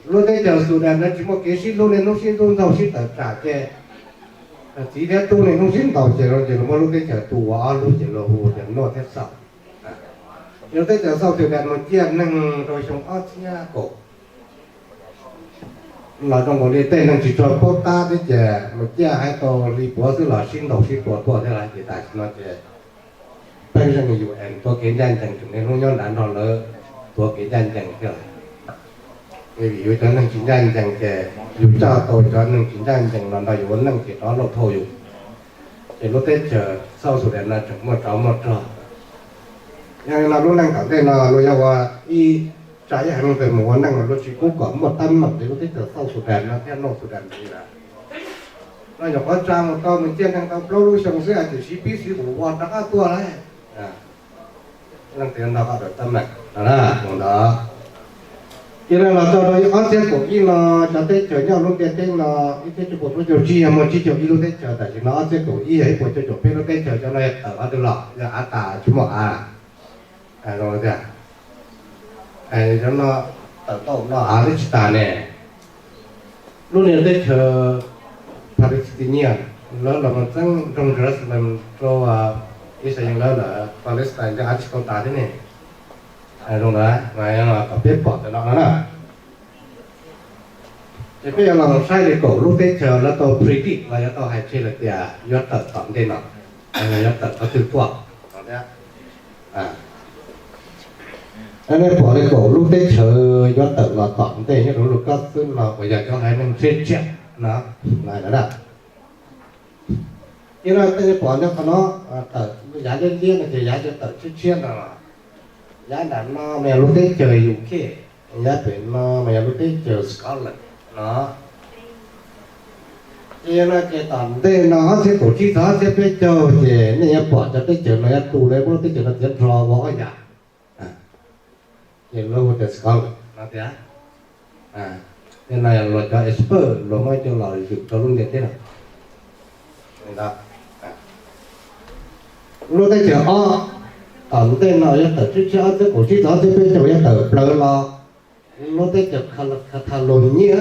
lub teb chaws Sudan no tsis muaj kev sib hlub, niaj hnub sib ntxub ntxaug sib tawm tsam ces txiv thiab tub niaj hnub sib ntaus ces los ces luag muab lub teb chaws tu ua ob lub ces luag hu tias North thiab South. Yog lub teb chaws South Sudan mus ciaj neeg rau xyoo ob txhiab kaum los zoo nkaus li tej neeg tsis tshua paub tab thiab ces mus ciaj hais tau li puav xwb los sib ntaus sib tua tuaj thiab lawm ces tam sim no ces pheej zeej U N tuav kev ncaj ncees tseem niaj hnub nyob nrad nrog lawv tuav kev ncaj ncees thiab lawm. Vim yus cov neeg tsis ncaj ncees ces yus coj tau cov neeg tsis ncaj ncees los nrog yus ua neej ces rov lauj thauj yus. Ces lub teb chaws South Sudan no tseem muaj tsov muaj rog. Yog li no lub neej tom ntej no luag yog ua ib tsa ib haiv neeg twg mus ua neej mas luag tsis pub kom muaj teeb meem li lub teb chaws South Sudan no thiab North Sudan li lawm. No nyuam qhuav tsa mus tau mus ciaj neeg tau plaub lub xyoo xwb es tseem siv pib siv qus vog rov qab tuaj lawm. Leej twg nrog koj tawm teeb meem no na, mus ntawd. Ces no los txog rau ob txhiab kaum ib no, cov teb chaws nyob lub ntiaj teb no ib txhiab cuaj puas plaub caug tsib yog muaj tsib caug ib lub teb chaws, tam sim no ob txhiab kaum ib yog ib puas cuaj caum peb lub teb chaws, cov no yog tawm qhov twg los? Yog av tas tsis muaj av. Zoo tiag. Cov no tawm tau no av twb tsis tas ne. Lub niag teb chaws Palestinian, lawv los mus txeeb nroog Jerusalem rau Israel, lawv lawm Palestine cov av tsis tau tas thiab ne. Zoo ntawd mas kom peb pom ntawm no no na. Ces peb yuav los saib li kaum lub teb chaws lawv tau predict los yuav tau hais tseg lawm tias yuav tawm tom ntej no, yuav tawm qhov twg tuaj no thiab. Nej pom li kaum lub teb chaws yuav tawm los tom ntej nyob rau lub kab xwb no uas yog cov haiv neeg tshiab tshiab no, no na. Ib no tej pom nyob qhov no, tawm yav liab liab no ces yav yuav tawm tshiab tshiab no. Yav nram no mas yog lub teb chaws U K, yav pem no mas yog lub teb chaws Scotland no. Ces yog no ces tom ntej no ob txhiab kaum tsib txog ob txhiab peb caug ces nej yuav pom cov teb chaws no yuav tu lawv muab lub teb chaws no txiav nrho ua ob yam. Ces lawv hu tias Scotland no tiag. Tej no yog luag cov expert luag muab coj los zwm rau lub ntiaj teb no. Lub teb chaws ob, tom ntej no yuav tawm tshiab tshiab ob txhiab kaum tsib txog ob txhiab peb caug yuav tawm plaws los lub teb chaws Catalonia,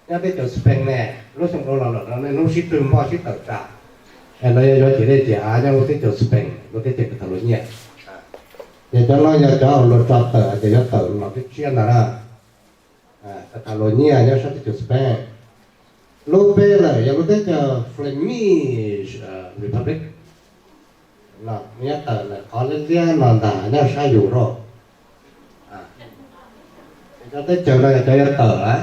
nyob teb chaws Spain ne. Lub xyoo dhau los lawm no nej hnub sib twg npoj sib tawm tsam es lawv yuav yuav ciam dej ciam av nyob lub teb chaws Spain, lub teb chaws Catalonia. Ces cov no yog cov luag tso tawm hais tias yuav tawm los tshiab tshiab ntag na. Catalonia nyob sab teb chaws Spain. Lub peb lawm yog lub teb chaws Flemish Republic. Nws yuav tawm ntawm qhov liab liab no ntag nyob sab yus rau. Cov teb chaws no yog cov yuav tawm lawm.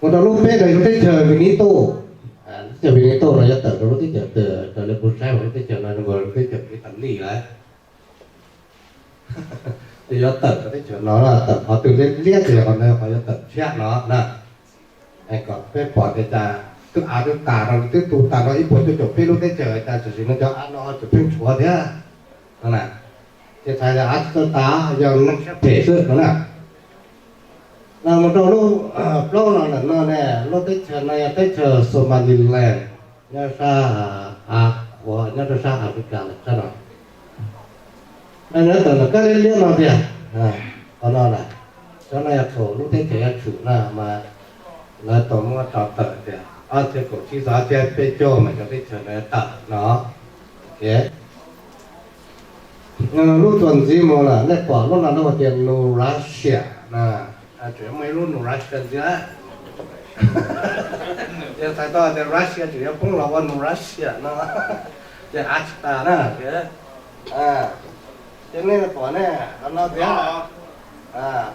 Mus rau lub peb no yog lub teb chaws Veneto. Teb chaws Veneto no yuav tawm rau lub teb chaws twg? Raws li kuv saib mas lub teb chaws no nkaus lub teb chaws Italy lawm. Ces yuav tawm rau teb chaws no, tawm qhov twg liab liab ces yog qhov ntawd qhov yuav tawm tshiab no na. Kom peb pom tias cas twb av twb tas no, twb tu tas no ib puas cuaj caum peb lub teb chaws, cas tam sim no cov av no tseem pheej tshuav thiab no na. Ces txhais tias av tsis tau tas, yog neeg siab phem xwb no na. Los mus rau lub plaub no ntawm no ne, lub teb chaws no yog teb chaws Somaliland, nyob sab Av Qhuav, nyob rau sab Africa lawm sab no. Nws tawm ntawm kab liab liab no tiag. Qhov no na, cov no yog thaum lub teb chaws yuav tshwm na mas lawv tau muab tso tawm tias ob txhiab kaum tsib txog ob txhiab peb caug mas cov teb chaws no yuav tawm no. Lub txuas ntxiv mus lawm, nej pom lub no lawv hu tias New Russia na. Tseem yuav muaj ib lub New Russia ntxiv. Ces txhais tau tias Russia tseem yuav poob los ua New Russia no, ces av tsis tas na. Ces nej pom ne, qhov no tias,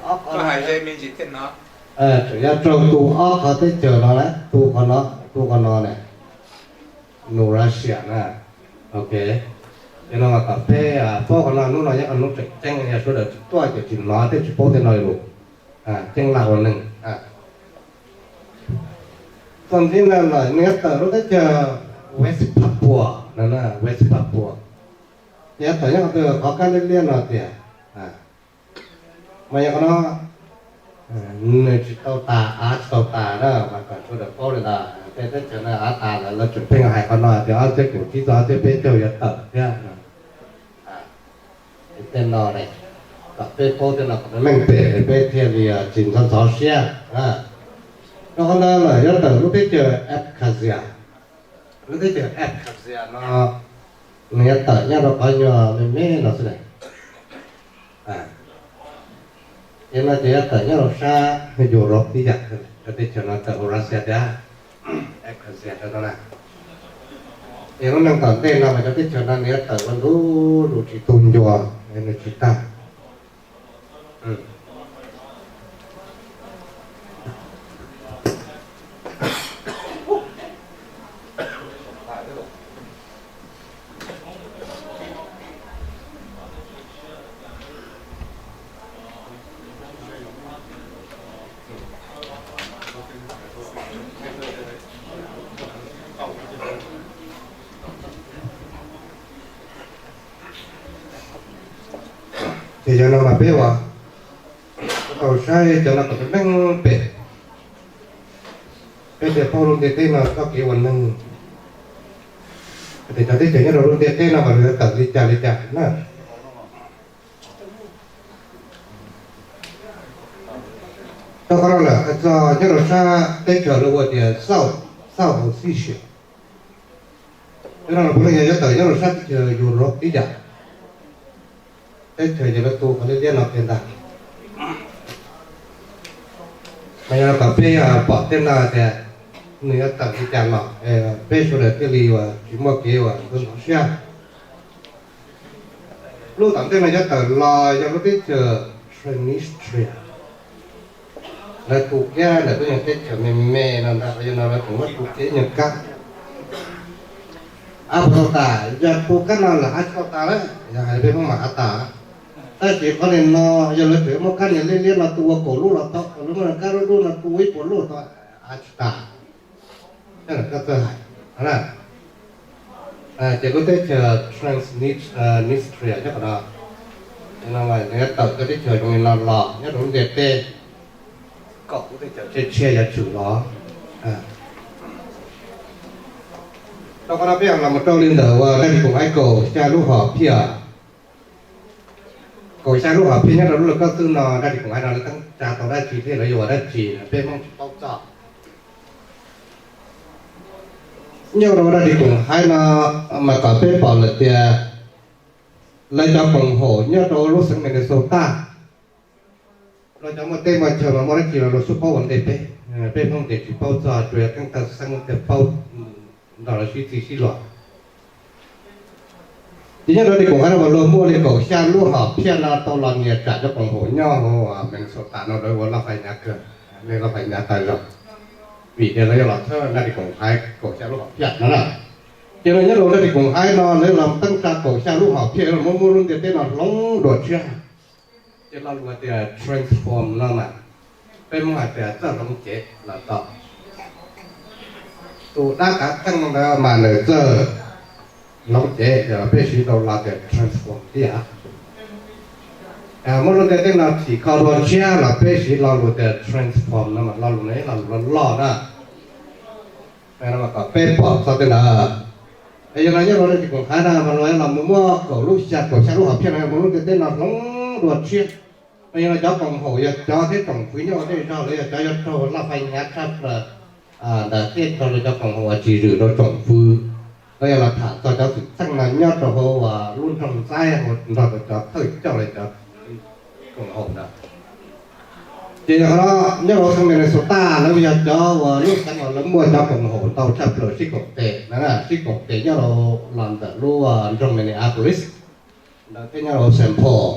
ob qhov, tseem yuav raug tu ob qhov teb chaws no lawm, tu qhov no, tu qhov no ne. New Russia na. Ok, ces no mas kom peb paub qhov no, hnub no yog qhov hnub tseem ceeb, yog sawv daws tsis tuaj ces tsis hnov thiab tsis paub tej no li lus. Ceeb laj ua neeg. Txuas ntxiv ntawd lawm nws yuav tawm lub teb chaws West Papua no, West Papua. Ces yuav tawm nyob qhov twg? Qhov kab liab liab no tiag. Mas yog qhov no nws tsis tau tas, av tsis tau tas na, mas kom sawv daws paub li ntawd. Tej teb chaws no av tas lawm lawv tseem pheej hais qhov no tias ob txhiab kaum tsib txog ob txhiab peb caug yuav tawm thiab. Tej no ne, kom peb paub tej no kom meej pem peb thiaj li tsis ntxhov ntxhov siab. Rau qhov ntawd lawm yuav tawm lub teb chaws Abkhazia. Lub teb chaws Abkhazia no nws yuav tawm nyob rau qhov nyuag me me no xwb ne. Ces no ces yuav tawm nyob rau sab Europe tib yam, cov teb chaws no tawm hauv Russia thiab, Abkhazia rau no na. Ces lub neej tom ntej no mas cov teb chaws no nws yuav tawm ua ntu zus tsis tu ncua, nws tsis tag. Ces yog no mas peb ua Tau saib cov no kom neeg pem, peb thiaj paub lub ntiaj teb no txoj kev ua neeg, tias cov teb chaws nyob rau lub ntiaj teb no mas yuav tawm li cas li cas na. Rau qhov no lawm hais txog nyob rau sab teb chaws lawv hu tias South, South Ossetia. Cov no puav leej yog yuav tawm nyob rau sab teb chaws Europe ib yam. Teb chaws ces lawv tu qhov liab liab no kiag ntag. Mas yog no kom peb pom tej no tias nws yuav tawm li cas los peb sawv daws thiaj li uas tsis muaj kev uas ntxhov siab. Lub tom ntej no yuav tawm los yog lub teb chaws Transnistria. Lawv tu kiag ntawm lub nyuag teb chaws me me no ntag, yog no lawv tseem muab tu kiag ib nyuag kab. Av puas tau tas? Yog tu kab no lawm av tsis tau tas lawm, yog hais peb Hmoob mas av tas. Tab sis qhov li no yog lawv tseem muab kab niag liab liab no tu ua kaum lub los tau, lawv muab kab dub dub no tu ib puas lub tau, av tsis tas. Koj txawj hais na. Ces lub teb chaws Transnistria nyob qhov no, nws tawm cov teb chaws zoo li no los nyob rau lub ntiaj teb, kaum lub teb chaws tshiab tshiab yuav tsum los. Rau qhov no peb los mus rau li ntawm uas dab tsi koom hais kaum xya lub hom phiaj. Kaum xya lub hom phiaj nyob rau lub laj koj xwb no, dab tsi koom hais no lawv teeb tsa tau dab tsi thiab lawv yuav ua dab tsi peb Hmoob tsis paub txog. Nyob rau dab tsi koom hais no mas kom peb pom lawm tias lawv cov koom haum nyob rau lub xeev Minnesota, lawv cov muaj teb muaj chaw mas muaj dab tsi los luag xub paub ua ntej peb. Peb Hmoob ces tsis paub txog, tsuas yog keeb tawg xeeb thiaj paub nrog lawv sib txig sib luag. Ces nyob rau dab tsi koom hais no mas luag muaj li kaum xya lub hom phiaj no tau los nias tsam cov koom haum nyob hauv Minnesota no lawv ua laj fais hnyav kawg, laj fais hnyav tas zog, vim tias lawv yuav los txhawb dab tsi koom hais kaum xya lub hom phiaj no na. Ces no nyob rau dab tsi koom hais no lawv los teeb tsa kaum xya lub hom phiaj los muab muab lub ntiaj teb no hloov dua tshiab. Ces lo lus hais tias transform no mas peb Hmoob hais tias txawj hloov cev los tau. Tus dab kav theej ntawd mas nws txawj hloov cev, peb siv tau lo tias transform thiab. Muab lub ntiaj teb no thim kho dua tshiab los peb siv lo lus tias transform no mas lo lus no yog lo lus loj loj na. Kom peb pom txog tej ntawd. Es yog no nyob rau dab tsi koom hais no mas luag los mus muab kaum lub xya, kaum xya lub hom phiaj no muab lub ntiaj teb no hloov dua tshiab. Mas yog no cov koom haum yog cov thiab tsoom fwv nyob ua tej zog los yog cov yuav raug laj fais hnyav tshaj plaws ntawd thiaj raug li cov koom haum uas tsis zwm rau tsoom fwv. Los yog los tham txog cov xwm txheej no nyob rau hauv uas lub nroog Ntxaib nrog rau cov thawj coj li cov koom haum ntawd. Ces yog qhov no nyob rau xeev Minnesota lawv yog cov uas lub xeev uas lawv muaj cov koom haum ntau tshaj plaws sib koom tes na, sib koom tes nyob rau los ntawm lub nroog Minneapolis ntawd thiab nyob rau Saint Paul.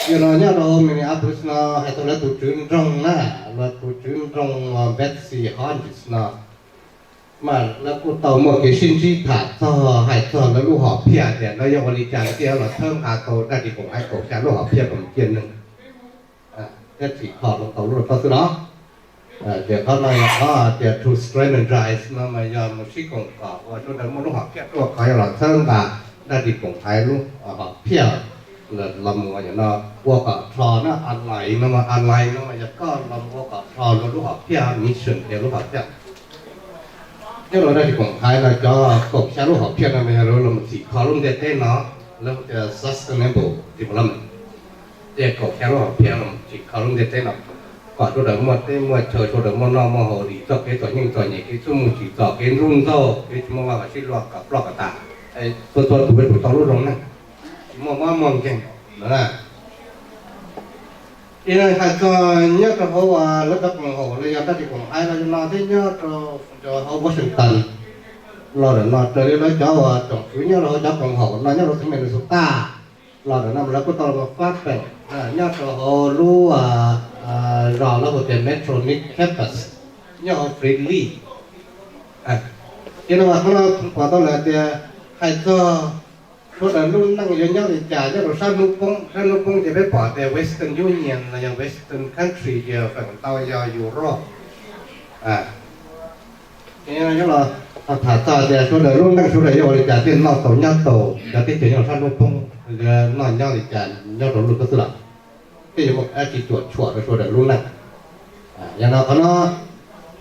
Yog no nyob rau Minneapolis no hais txog lawv tus tswv nroog na, lawv tus tswv nroog Betsy Hodges no mas lawv kuj tau muaj kev sib ntsib tham txog, hais txog lawv lub hom phiaj tias lawv yuav ua li cas thiaj los txhawb nqa tau dab tsi koom hais kaum xya lub hom phiaj kom mus ciaj neeg thiab thim kho hloov tau lub laj koj xwb no. Ces qhov no yog qhov tias to strategize no mas yog mus sib koom kom ua sawv daws muaj lub hom phiaj ruaj khov yog los txhawb nqa dab tsi koom hais lub hom phiaj los mus no ua kom rho na, ally no mas, ally no mas yog koj los mus ua kom rho luag lub hom phiaj, mission tias lub hom phiaj. Nyob rau dab tsi koom hais no cov kaum xya lub hom phiaj no mas yog lawv los thim kho lub ntiaj teb no, lawv tias sustainable development. Ces kaum xya lub hom phiaj los thim kho lub ntiaj teb no kom sawv daws muaj teb muaj chaw, sawv daws muaj noj muaj haus, dim txoj kev txom nyem txom nyem, kev txhuam muaj tsis txom, kev ntuj ntxaug, kev tsis muaj vaj tsis luaj kom ploj kom tas, txhua txhua tus yuav tsum tau lub zoo neej, tsis muaj mob muaj nkeeg no. Ib hais txog nyob rau hauv lawv cov koom haum los yog dab tsi koom hais los no thiab nyob rau hauv Washington los ntawm no raws li lawv cov uas tsoom fwv nyob rau hauv cov koom haum no nyob rau xeev Minnesota los ntawm no lawv kuj tau los fab feem nyob rau hauv lub zos lawv hu tias Metro Nick Campus nyob hauv Greeley. Ces no mas qhov no pom tau lawm tias hais txog sawv daws lub neej yuav nyob li cas nyob rau sab hnub poob, sab hnub poob ces peb pom tias Western Union los yog Western country ces feem ntau yog Europe. Nyob los tham txog tias sawv daws lub neej sawv daws yuav ua li cas thiaj noj tau nyob tau, cov teb chaws nyob sab hnub poob noj nyob li cas nyob rau lub koj xwb los. peb yuav muaj dab tsi cuam tshuam rau sawv daws lub neej. Yog no qhov no,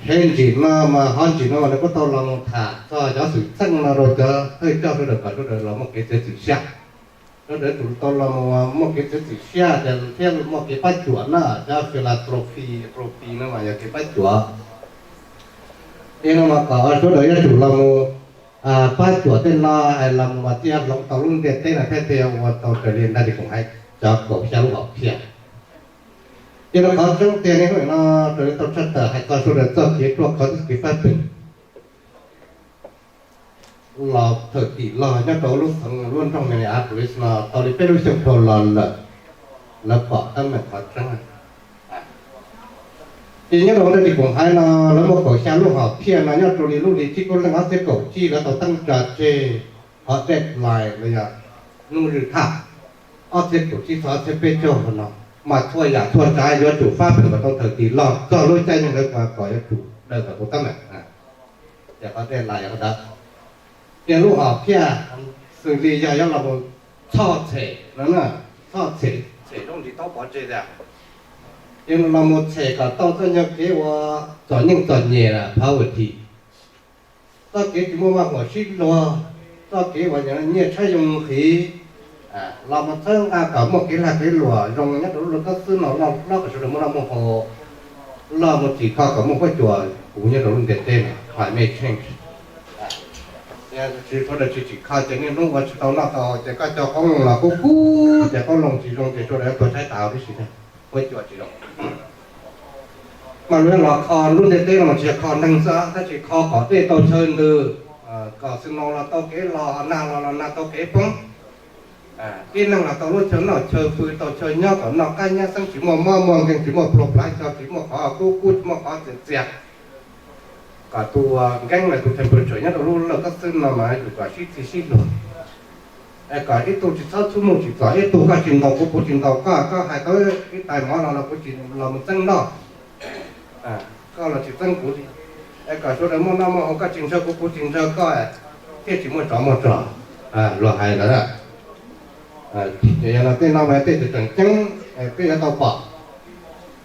he ntsis no mas ho ntsis no mas nws kuj tau los mus tham txog cov xwm txheej no rau cov thawj coj sawv daws kom sawv daws los muaj kev txiav txim siab. Sawv daws yuav tsum tau los mus muaj kev txiav txim siab thiab muaj kev pab cuam na, cov philanthropy, philanthropy no mas yog kev pab cuam. Tej no mas kom sawv daws yuav tsum los mus pab cuam tej no, los mus mas thiaj hloov tau lub ntiaj teb no thiab thiaj ua tau raws li ntaj tsis koom hais cov kaum xya lub hom phiaj. Ces rau qhov tseeb tiag ne, hnub no raws li tau tshaj tawm hais txog sawv daws txoj kev ruaj khov txoj kev pab pem los thawm tim los nyob rau lub xeev lub nroog Minneapolis no tau li peb lub xyoos dhau los lawm, lawv pom teeb meem qhov tseeb. Ces nyob rau ntaj tsis koom hais no, lawv muaj kaum xya lub hom phiaj no nyob rau li lub hli tsib kaum leej ob txhiab kaum tsib lawv tau teeb tsa tseg qhov deadline los yog hnub zwm thaj ob txhiab kaum tsib txog ob txhiab peb caug no, mas txhua yam txhua tsav yuav tsum pab pem kom tau thawm tim los txog lub caij nyoog ntawd kom yuav tsum daws kom tau teeb meem. Ces qhov deadline yog qhov ntawd. Ces lub hom phiaj xws li yog yuav los mus txhoj txhem no, txhoj txhem, txhem zoo tsis tau pov tseg tiag. Ces los mus txhem kom tau txoj nyuag kev ua txom nyem txom nyem poverty, txoj kev tsis muaj maj huam sib luag, txoj kev uas nyiaj tshaib yoo nqhis, los mus txhawb nqa kom muaj kev lag kev luam zoo nyob rau lub laj kab xwb no loj kom sawv daws muaj noj muaj haus, los mus tsim kho kom muaj huab cua puv nyob rau lub ntiaj teb no, climate change. Tsis sawv daws tsis tsim kho ces niaj hnub ua tsis tau noj tau haus ces koj cog qoob loo los kub kub ces qoob loo tsis zoo ces sawv daws tuag tshaib taus tib si, huab cua tsis zoo. Mas luag los kho lub ntiaj teb no mas tsis yog kho neeg xwb tab sis kho kom dej tau chaw ntws, kom xwm no los tau kev los, nag los los nag tau kev poob, tib neeg los tau lub chaw noj chaw pw, tau chaw nyob kom noj qab nyab xeeb, tsis muaj mob muaj nkeeg, tsis muaj pluag plav xyo, tsis muaj qhov kub kub, tsis muaj qhov txias txias. Kom tus nkeeb los tus temperature nyob rau lub laj kab xwb no mas yuav tsum kom sib txig sib luag. Es kom ib tug tsis txhob txhub mus tsis txom ib tug, koj tsis ntaus kuv kuv tsis ntaus koj, koj hais tau ib tais mov no los kuv tsis los mus txeeb noj, koj los tsis txeeb kuv li. Es kom sawv daws muaj noj muaj haus, koj tsis ntshaw kuv kuv tsis ntshaw koj, thiaj tsis muaj tsov muaj rog. Luag hais ntawd. Ces yog no tej no mas tej tseem ceeb peb yuav tau pom.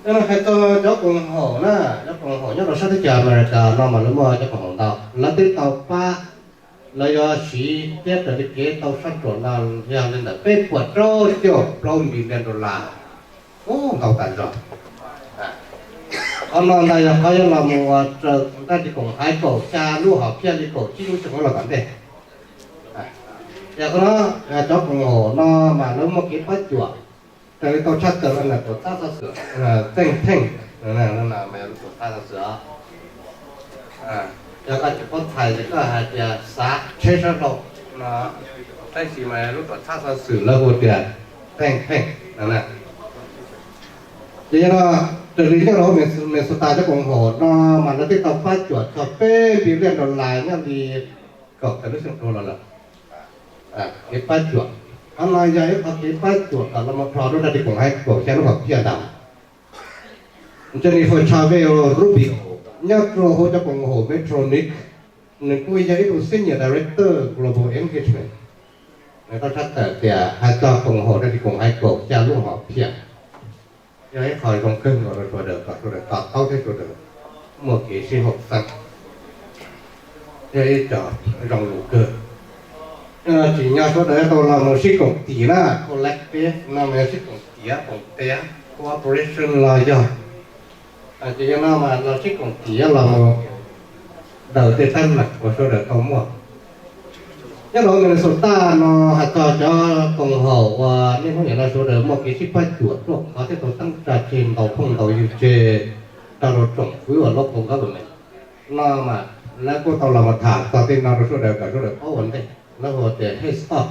Yog no hais txog cov koom haum na, cov koom haum nyob rau sab teb chaws America no mas lawv muaj cov koom haum ntau, lawv twb tau pab, lawv yuav siv thiab raws li kev tau sab ntsuam no yog li ntawm peb puas rau caum plaub million dollar. Ub, ntau tas zog. Qhov no ntag yog qhov yuav los mus ua raws ntaj tsis koom hais kaum xya lub hom phiaj li kaum tsib lub xyoo los tom ntej. Yog qhov no, cov koom haum no mas lawv muaj kev pab cuam raws li tau tshaj tawm los ntawm tuam txhab xov xwm, think tank, tuam txhab xov xwm. Yog koj tsis paub txhais ces koj hais tias xav tsheb sab hlau no, tab sis mas lub tuam txhab xov xwm lawv hu tias think tank. Ces yog no, raws li nyob rau Minnesota cov koom haum no mas lawv twb tau pab cuam txog peb billion dollar nyob li kaum tawm lub xyoo dhau los lawm. Kev pab cuam, qhov no yog ib qhov kev pab cuam kom los mus rho rau ntaj tsis koom hais kaum xya lub hom phiaj ntawd. Jennifer Chavez Rubio nyob rau hauv cov koom haum Medtronic, nws kuj yog ib tug Senior Director Global Engagement. Nws tau tshaj tawm tias hais txog koom haum ntaj tsis koom hais kaum xya lub hom phiaj, yog ib qho zoo kawg nkaus rau sawv daws kom sawv daws to taub thiab sawv daws muaj kev sib haum xeeb, yog ib co zoo lus kawg. Tsim nyog sawv daws tau los mus sib koom tim na, collective no mas yog sib koom tiav koom tiav, cooperation los yog. Ces yog no mas los sib koom tiav los mus daws tej teeb meem uas sawv daws tau muaj. Nyob rau Minnesota no hais txog cov koom haum uas niaj hnub nim no sawv daws muaj kev sib pab cuam ruaj khov thiab tau teeb tsa tseg ntau phooj ntau ywg tseg rau rau tsoom fwv uas local government no mas lawv kuj tau los mus tham txog tej no rau sawv daws kom sawv daws paub ua ntej, lawv hu tias head start.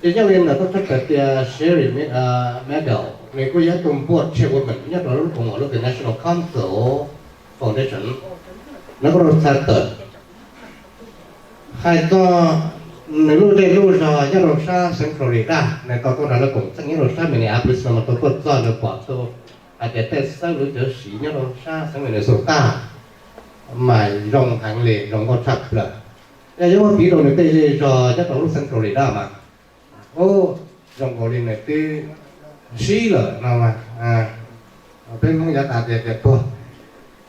Ces nyob li ntawm tau tshaj tawm tias Sherry Maddow, nws kuj yog ib tug board chairwoman nyob rau lub koom haum lub tias National Cancer Foundation, nws kuj tau tshaj tawm hais txog nws lub zej lub zog nyob rau sab xeev Florida, nws tau tuaj nrog lawv koom txeej nyob rau sab Minneapolis no mas tau tuaj txog nws pom tau hais tias tej xeeb lub cawv siv nyob rau sab xeev Minnesota mas zoo heev li, zoo nkauj tshaj plaws. Yog yuav muab piv rau nws tej zej zog nyob rau lub xeev Florida mas, ub, zoo nkaus li nws twb sib lawm no mas, peb Hmoob yav tas tias tias tuag,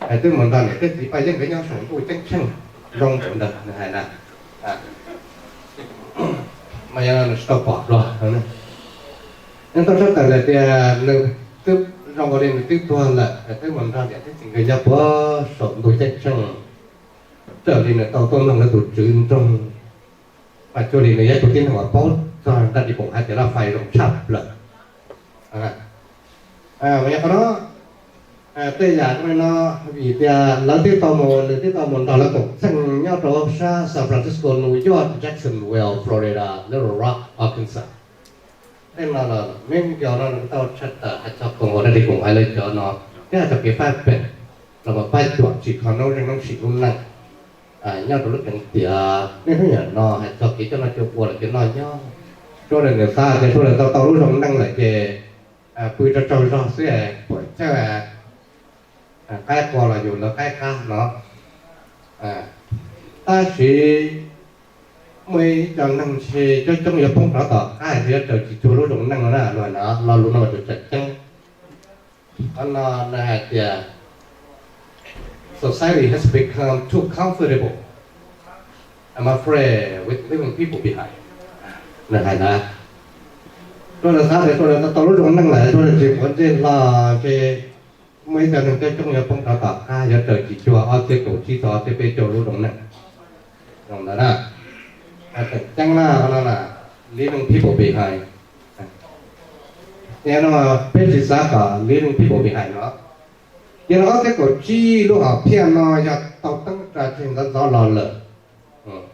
twb mus nrog niam thiab txiv Paj Yeeb nkawd nyob saum ntuj ceeb tsheej zoo npaum ntawd nws hais na. Mas yog nws tsis tau pom dua, nws tau sab tawm lawm tias nws twb zoo nkaus li nws twb tuag lawm, twb mus nrog niam thiab txiv nkawd nyob puag saum ntuj ceeb tsheej, raws li nws tau tuaj mloog lawv tus tswv nroog, mas cuag li nws yog ib tug tib neeg uas paub txog Dab Lis Koom Haiv tias laj fais zoo tshaj plaws. Mas yog qhov no, tej yam zoo li no, vim tias lawv twb tau mus, nws twb tau mus nrog lawv koom txheej nyob rau sab San Francisco, New York, Jacksonville, Florida, Little Rock, Arkansas. Tej no los me nco no nws tau tshaj tawm hais txog koom haum Dab Lis Koom Haiv lawv cov no, thiab hais txog kev fab pem los mus pab cuam tsim kho noob zeej noob sim lub neej nyob rau lub keeb tiam niaj hnub niam no, hais txog kev coj noj coj ua los kev noj nyob. Suav daws nws xav tias suav daws tau tau lub zoo neej lawm ces pw tsaug tsaug zog xwb, puam chawj, qaib qua los yus lawv qaib qab no. Tab sis muaj ib co neeg ntshe coob coob yuav poob rov tom qab, yuav raws tsis cuag lub zoo neej no na, luag no lo lus no mas tseem tseem ceeb. Qhov no nws hais tias society has become too comfortable, I'm afraid, with leaving people behind. Nws hais ntawd, suav daws xav tias suav daws tau tau lub zoo neej lawm, suav daws tsis quav ntsej hlo, ntshe muaj ib co neeg coob coob yuav poob rov tom qab, yuav raws tsis cuag ob txhiab kaum tsib txog ob txhiab peb caug lub zoo neej. Zoo ntawd na, tseem ceeb na, qhov no na, leaving people behind. Yog no peb tsis xav kom leaving people behind no. Yog no ob txhiab kaum tsib lub hom phiaj no yog tau teeb tsa tseg ntxov ntxov los lawm.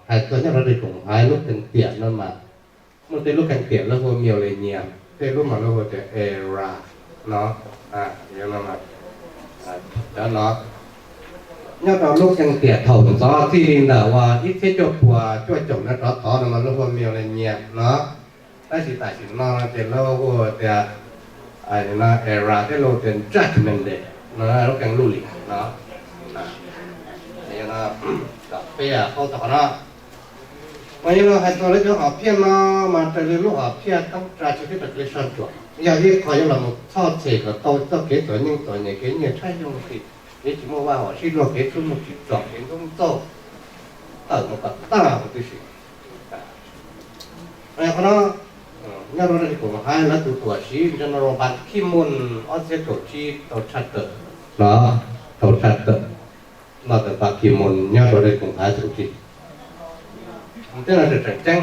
Hais txog nyob rau Dab Lis Koom Haiv lub keeb tiam no mas muaj tej lub keeb tiam lawv hu millennium, tej lub mas lawv hu tias era no. Cov no nyob rau lub keeb tiam thaum ntxov txij li ntawm uas ib txhiab cuaj puas cuaj caum no rov tod no mas lawv hu millennium no. Tab sis tam sim no ces lawv hu tias era thiab lawv hu tias judgment day no, lub keeb lub lim no. Peb paub txog qhov no. Mas yog no hais txog lawv cov hom phiaj no mas raws li lub hom phiaj teeb tsa tseg thiab raws li soj ntsuam, yog ib qho yuav los mus txhoj txhem kom tau txoj kev txom nyem txom nyem, kev nyiaj tshaib yoog si, kev tsis muaj vaj huam sib luag, kev txuj muaj tsis txom, kev ntxub ntxaug, tawm mus kom tag huv tib si. Qhov no nyob rau Dab Lis Koom Haiv lawv tus tuam siv General Ban Ki-moon ob txhiab kaum tsib tau tshaj tawm, tau tshaj tawm, no tawm Ban Ki-moon nyob rau Dab Lis Koom Haiv tus tswv. Tej no tseem tseem ceeb.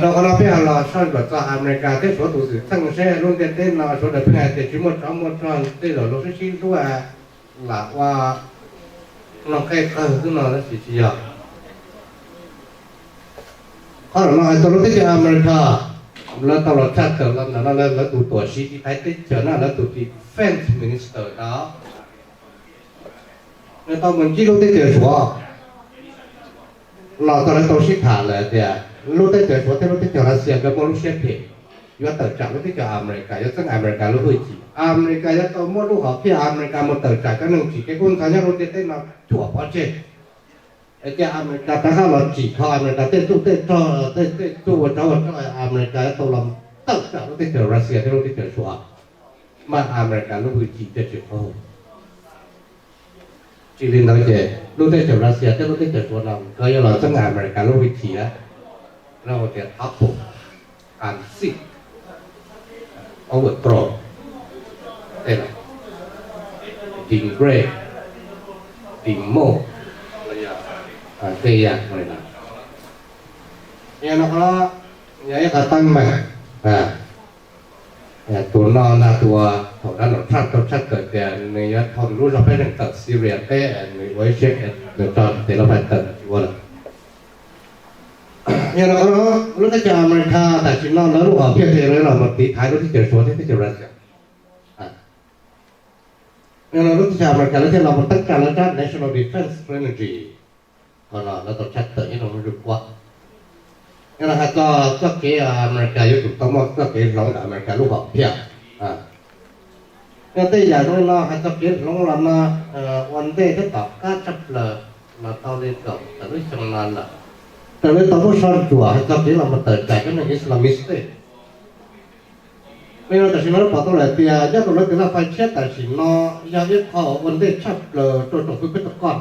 Rau qhov no peb ho los soj ntsuam txog America thiab Suav tus xwm txheej seb lub ntiaj teb no Suav daws pheej hais tias tsis muaj tsov muaj rog, tej zaum luag sib sib hlub lam ua mloog qe qawg xwb no tab sis tsis yog. Qhov no hais txog lub teb chaws America, lawv tau los tshaj tawm los ntawm no lawv tus tuam siv tiv thaiv teb chaws na, lawv tus defense minister no, nws tau mus ntsib lub teb chaws Suav los txog lawv tau sib tham lawm tias lub teb chaws Suav thiab lub teb chaws Russia nkawd muaj lub siab phem yuav tawm tsam lub teb chaws America, yuav txeeb America lub hwj chim. America yuav tau muab lub hom phiaj America mus tawm tsam cov neeg tsim kev kub ntxhov nyob lub ntiaj teb no cuam pov tseg. Es cia America rov qab los tsim kho America tej txuj tej rog, tej tej txuj ua tsov ua rog, America yuav tau los tawm tsam lub teb chaws Russia thiab lub teb chaws Suav, mas America lub hwj chim thiaj tsis qaug. Tsis li ntawd ces lub teb chaws Russia thiab lub teb chaws Suav no nkawd yuav los txeeb America lub hwj chim, lawv hu tias topple and seize, overthrow, tej no, degrade, demote, tej yam no. Yog no, yog ib qhov teeb meem. Tus no na tus uas thaum Donald Trump tau tshaj tawm tias nws yuav thau nws lub zog peb zeej tawm Syria teb, nws ua ib siab nws tso tes laj fais tawm tsis ua lawm. Yog no, lub teb chaws America tam sim no lawv lub hom phiaj tias lawv los mus tiv thaiv lub teb chaws Suav thiab teb chaws Russia. Yog no lub teb chaws America lawv thiaj los mus teeb tsa lawv tsab National Defense Strategy. Qhov no lawv tau tshaj tawm nyob rau lub zej kuab. Yog no hais txog txoj kev America yuav tsum tau muaj txoj kev hloov ntawm America lub hom phiaj. Yog tej yam zoo li no hais txog kev hloov los no, ua ntej thiab tom qab tshaj plaws los tau li kaum tawm lub xyoo no lawm, raws li tau muab soj ntsuam hais txog kev los mus tawm tsam cov neeg Islamic State. Li no tam sim no pom tau lawm tias nyob rau lawv tus laj fai tshiab tam sim no yog ib qho ua ntej tshaj plaws rau tsoom fwv peb tau koj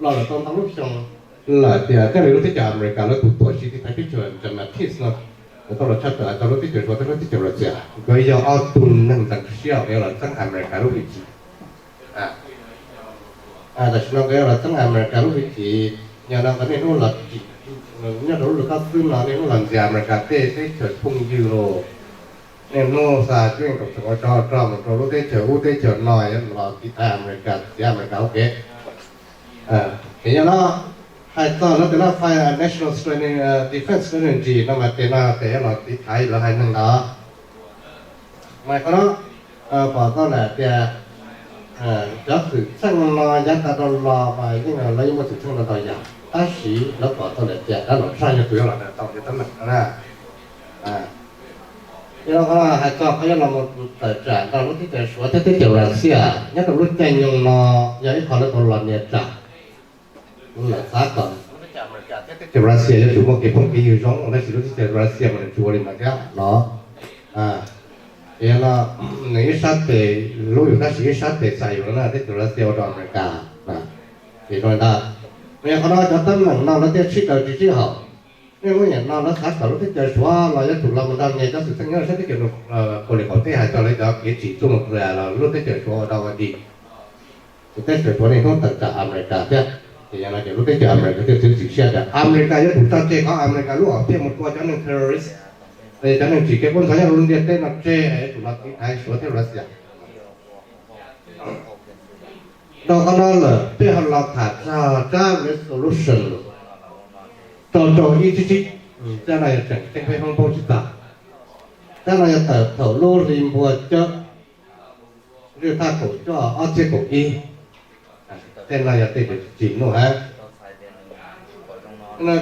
los lawm tau ntau lub xyoo lawm tias thiaj li lub teb chaws Amelikas lawv tus tuam txiv tiv thaiv teb chaws John Mattis no, nkawd tau los tshaj tawm hais txog lub teb chaws Suav thiab lub teb chaws Russia, nkawd yog ob tug neeg ntawm siab uas yuav los txeeb Amelikas lub hwj chim. Tam sim no nkawd yuav los txeeb Amelikas lub hwj chim, yog no nkawd niaj hnub los, nyob rau lub lwm kab xwb no niaj hnub los ntxias Amelikas tej teb chaws phooj ywg los, niaj hnub xa cuab yeej kom tseem ua tsov rog mus rau lub teb chaws ub teb chaws no yuav los tiv thaiv Amelikas, txiav Amelikas ua ke. Ces yog no hais txog lawv tus laj fai National Strategy, Defense Strategy no mas ces no ces yuav los tiv thaiv lawv haiv neeg ntawd. Mas qhov no pom tau lawm tias cov xwm txheej no yav tas dhau los mas yeej lawv yeej muaj xwm txheej no ntau yam, tab sis lawv pom tau lawm tias dab laug Trump yog tus yuav los daws tau cov teeb meem no na. Yog no qhov no hais txog qhov yuav los mus tawm tsam rau lub teb chaws Suav thiab teb chaws Russia nyob rau lub caij nyoog no yog ib qho lawv tau los nias tsam. Lawv xav kom teb chaws Russia yuav tsum muaj kev phooj kev ywg zoo, tab sis lub teb chaws Russia mas nws tsis ua li ntawd thiab los. Ces no nws ib sab tes hlub yus tab sis ib sab tes xaiv yus no na, teb chaws Russia ua rau Amelikas. Ces zoo li ntawd, mas yog qhov no cov teeb meem no lawv thiaj sib daws tsis sib haum. Nej lub niam no lawv xav kom lub teb chaws Suav los yuav tsum los mus nrog nias cov xwm txheej nyob sab teb chaws Kaus Lim qaum teb hais txog lawv cov kev tsim txuj nuclear los lub teb chaws Suav ua dog ua dig. Ces teb chaws Suav niaj hnub tawm tsam Amelikas thiab, ces yog no ces lub teb chaws Amelikas thiaj txiav txim siab tias Amelikas yuav tsum tso tseg qhov Amelikas lub hom phiaj mus tua cov neeg terrorist, cov neeg tsim kev kub ntxhov nyob rau lub ntiaj teb no tseg, yuav tsum los tiv thaiv Suav thiab Russia. Rau qhov no lawm peb ho los tham txog tsab resolution rau rau ib tsib tsib, tsab no yog tseem ceeb peb Hmoob paub tsis tag. Tsab no yog tawm thaum lub hli npua cawb lwj thaj kaum cuaj ob txhiab kaum ib. Tej no yog tej tsis nuj hab.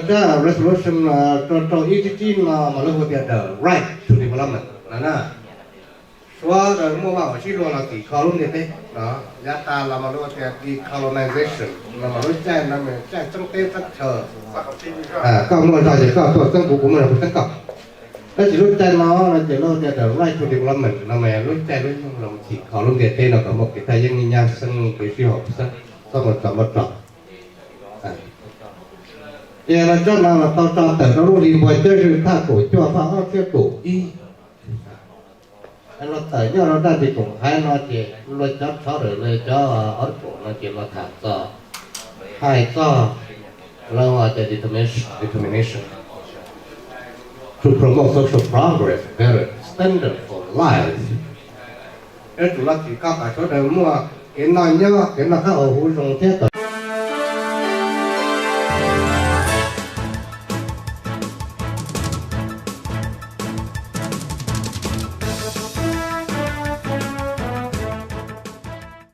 Tsab resolution rau rau ib tsib tsib no mas lawv hu tias the right to development no na. Suav muaj vaj hauv tsib luag los tim kho lub ntiaj teb no, yav tas los mas lawv hu tias decolonization no mas lub caij no mas caij txeeb teb txeeb chaw. Koj muaj zog ces koj tuaj txeeb kuv, kuv muaj zog kuv txeeb koj. Tab sis lub caij no no ces lawv hu tias the right to development no mas lub caij lub nyoog los tim kho lub ntiaj teb no kom muaj kev thaj yeeb nyab xeeb, kev sib haum xeeb, txhob muaj tsov muaj rog. Ces no tsab no los tau tso tawm rau lub hli npua cawb lwj thaj kaum cuaj faj ob txhiab kaum ib. Luag tawm nyob rau daj nti koom haiv no ces luag cov rhov rawm li cov ob kaum no ces luag tham txog, hais txog lawv ua tias determination, determination to promote social progress, better standard for life. Yuav tsum los tim kho kom sawv daws muaj kev noj nyob, kev noj qab haus huv zoo thiab kom